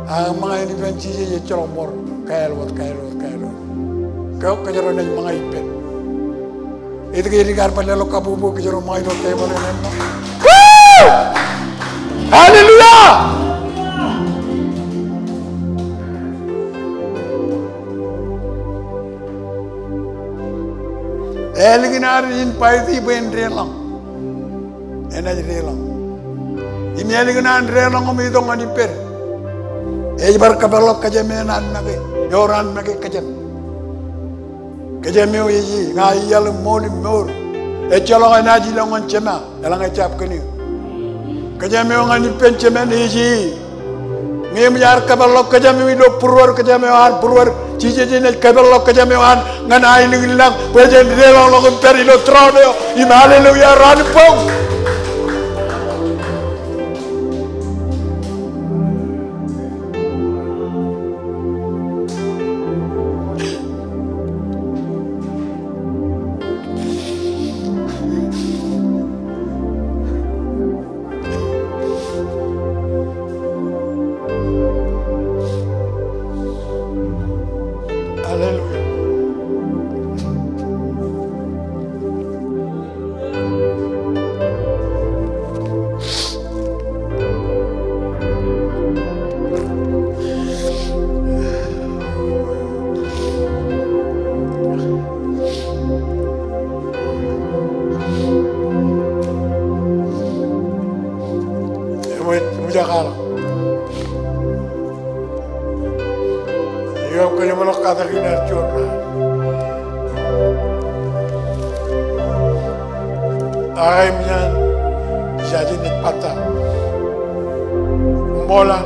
A ṃōñā in ippān Jisōs ejjeḷọk ṃor. Kāāl wōt, kāāl wōt, kāāl wōt. Ke kōjro naaj ṃōñā ippān. Etke edik ad bar leḷọk kabbokbok, kōjro ṃōñā ilo tebōḷ eṇ ṇe. Woo! Hallelujah! Ālikin ad invite bwe en deḷọñ. Enaaj deḷọñ. Im ālikin an deḷọñ im itok ñan ippād, ej bar kōpeḷḷọk kōjām eṇ an make. Ewōr an make kōjām. Kōjām eo ej, ña iaḷ im ṃool im mour. Ejjeḷọk enaaj ilọk ñan Jema. Eḷaññe ejjab kōn eō. Kōjām eo ñan ippān Jema eṇ ej. Ñe eṃōj ad kōpeḷḷọk kōjām eo ilo būruod, kōjām eo ad būruod, Jisōs enaaj kōpeḷḷọk kōjām eo an ñan aelōñ in lañ, bwe jen deḷọñḷọk im pād ilo tūroon eo im hallelujah raan in boñ. Hallelujah. Eṃōj, eṃōj aō kwaḷọk. Eo, kōjmālōt katakin ad juon raan. Ak eṃōj an, ijin ej batta. Ṃool an.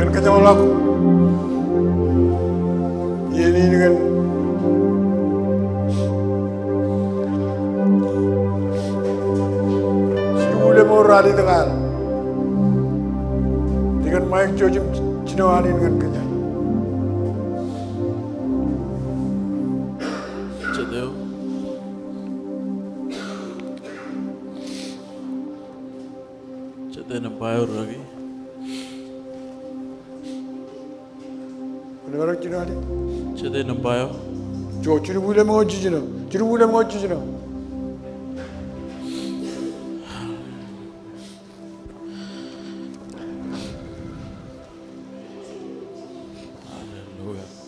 Jen kōjmālōt. Iien in kōn jikuuḷ eṃōj ralitōk ad. Ṃaik, jouj im jino al in ñan kōj. Jete eo. Jete nōṃba eo rūkaki. Jete nōṃba eo. Jouj, jilu bwilōmñoul jiljino. Jilu bwilōmñoul jiljino. Hallelujah.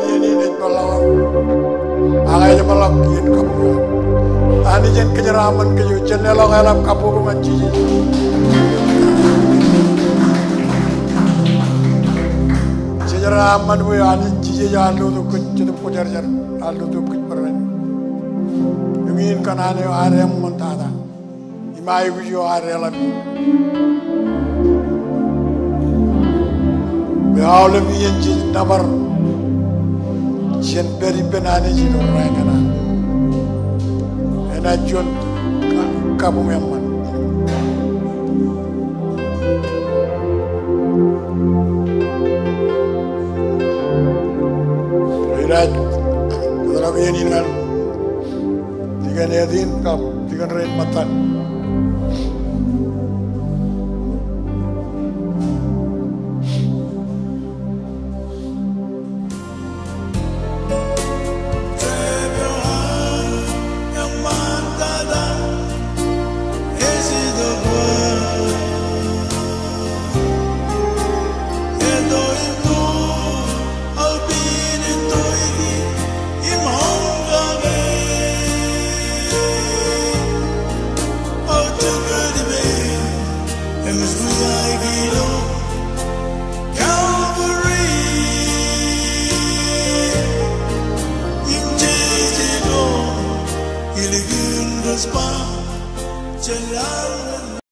Iien in ej peḷḷọk, ak ej peḷḷọk iien kabuñ eo an. Anij en kōjeraaṃṃan kōj, jen leḷọk eḷap kabbokbok ñan Jisōs. Jejeraṃṃan bwe Anij Jisōs ear lotok kōj Jetōb Kwōjarjar, ear lotok kōj bōran. Eñin kōṇaan eo ad eṃṃan tata im aikuj eo ad eḷap. Bwe aolep iien jej nōbar jān pād ippān Anij ilo raan ñan an, enaaj juon ka-, kabuñ eṃṃan. Ij kōtḷọk iien in ñan Dikon Edin kab dikon rein ṃōttan.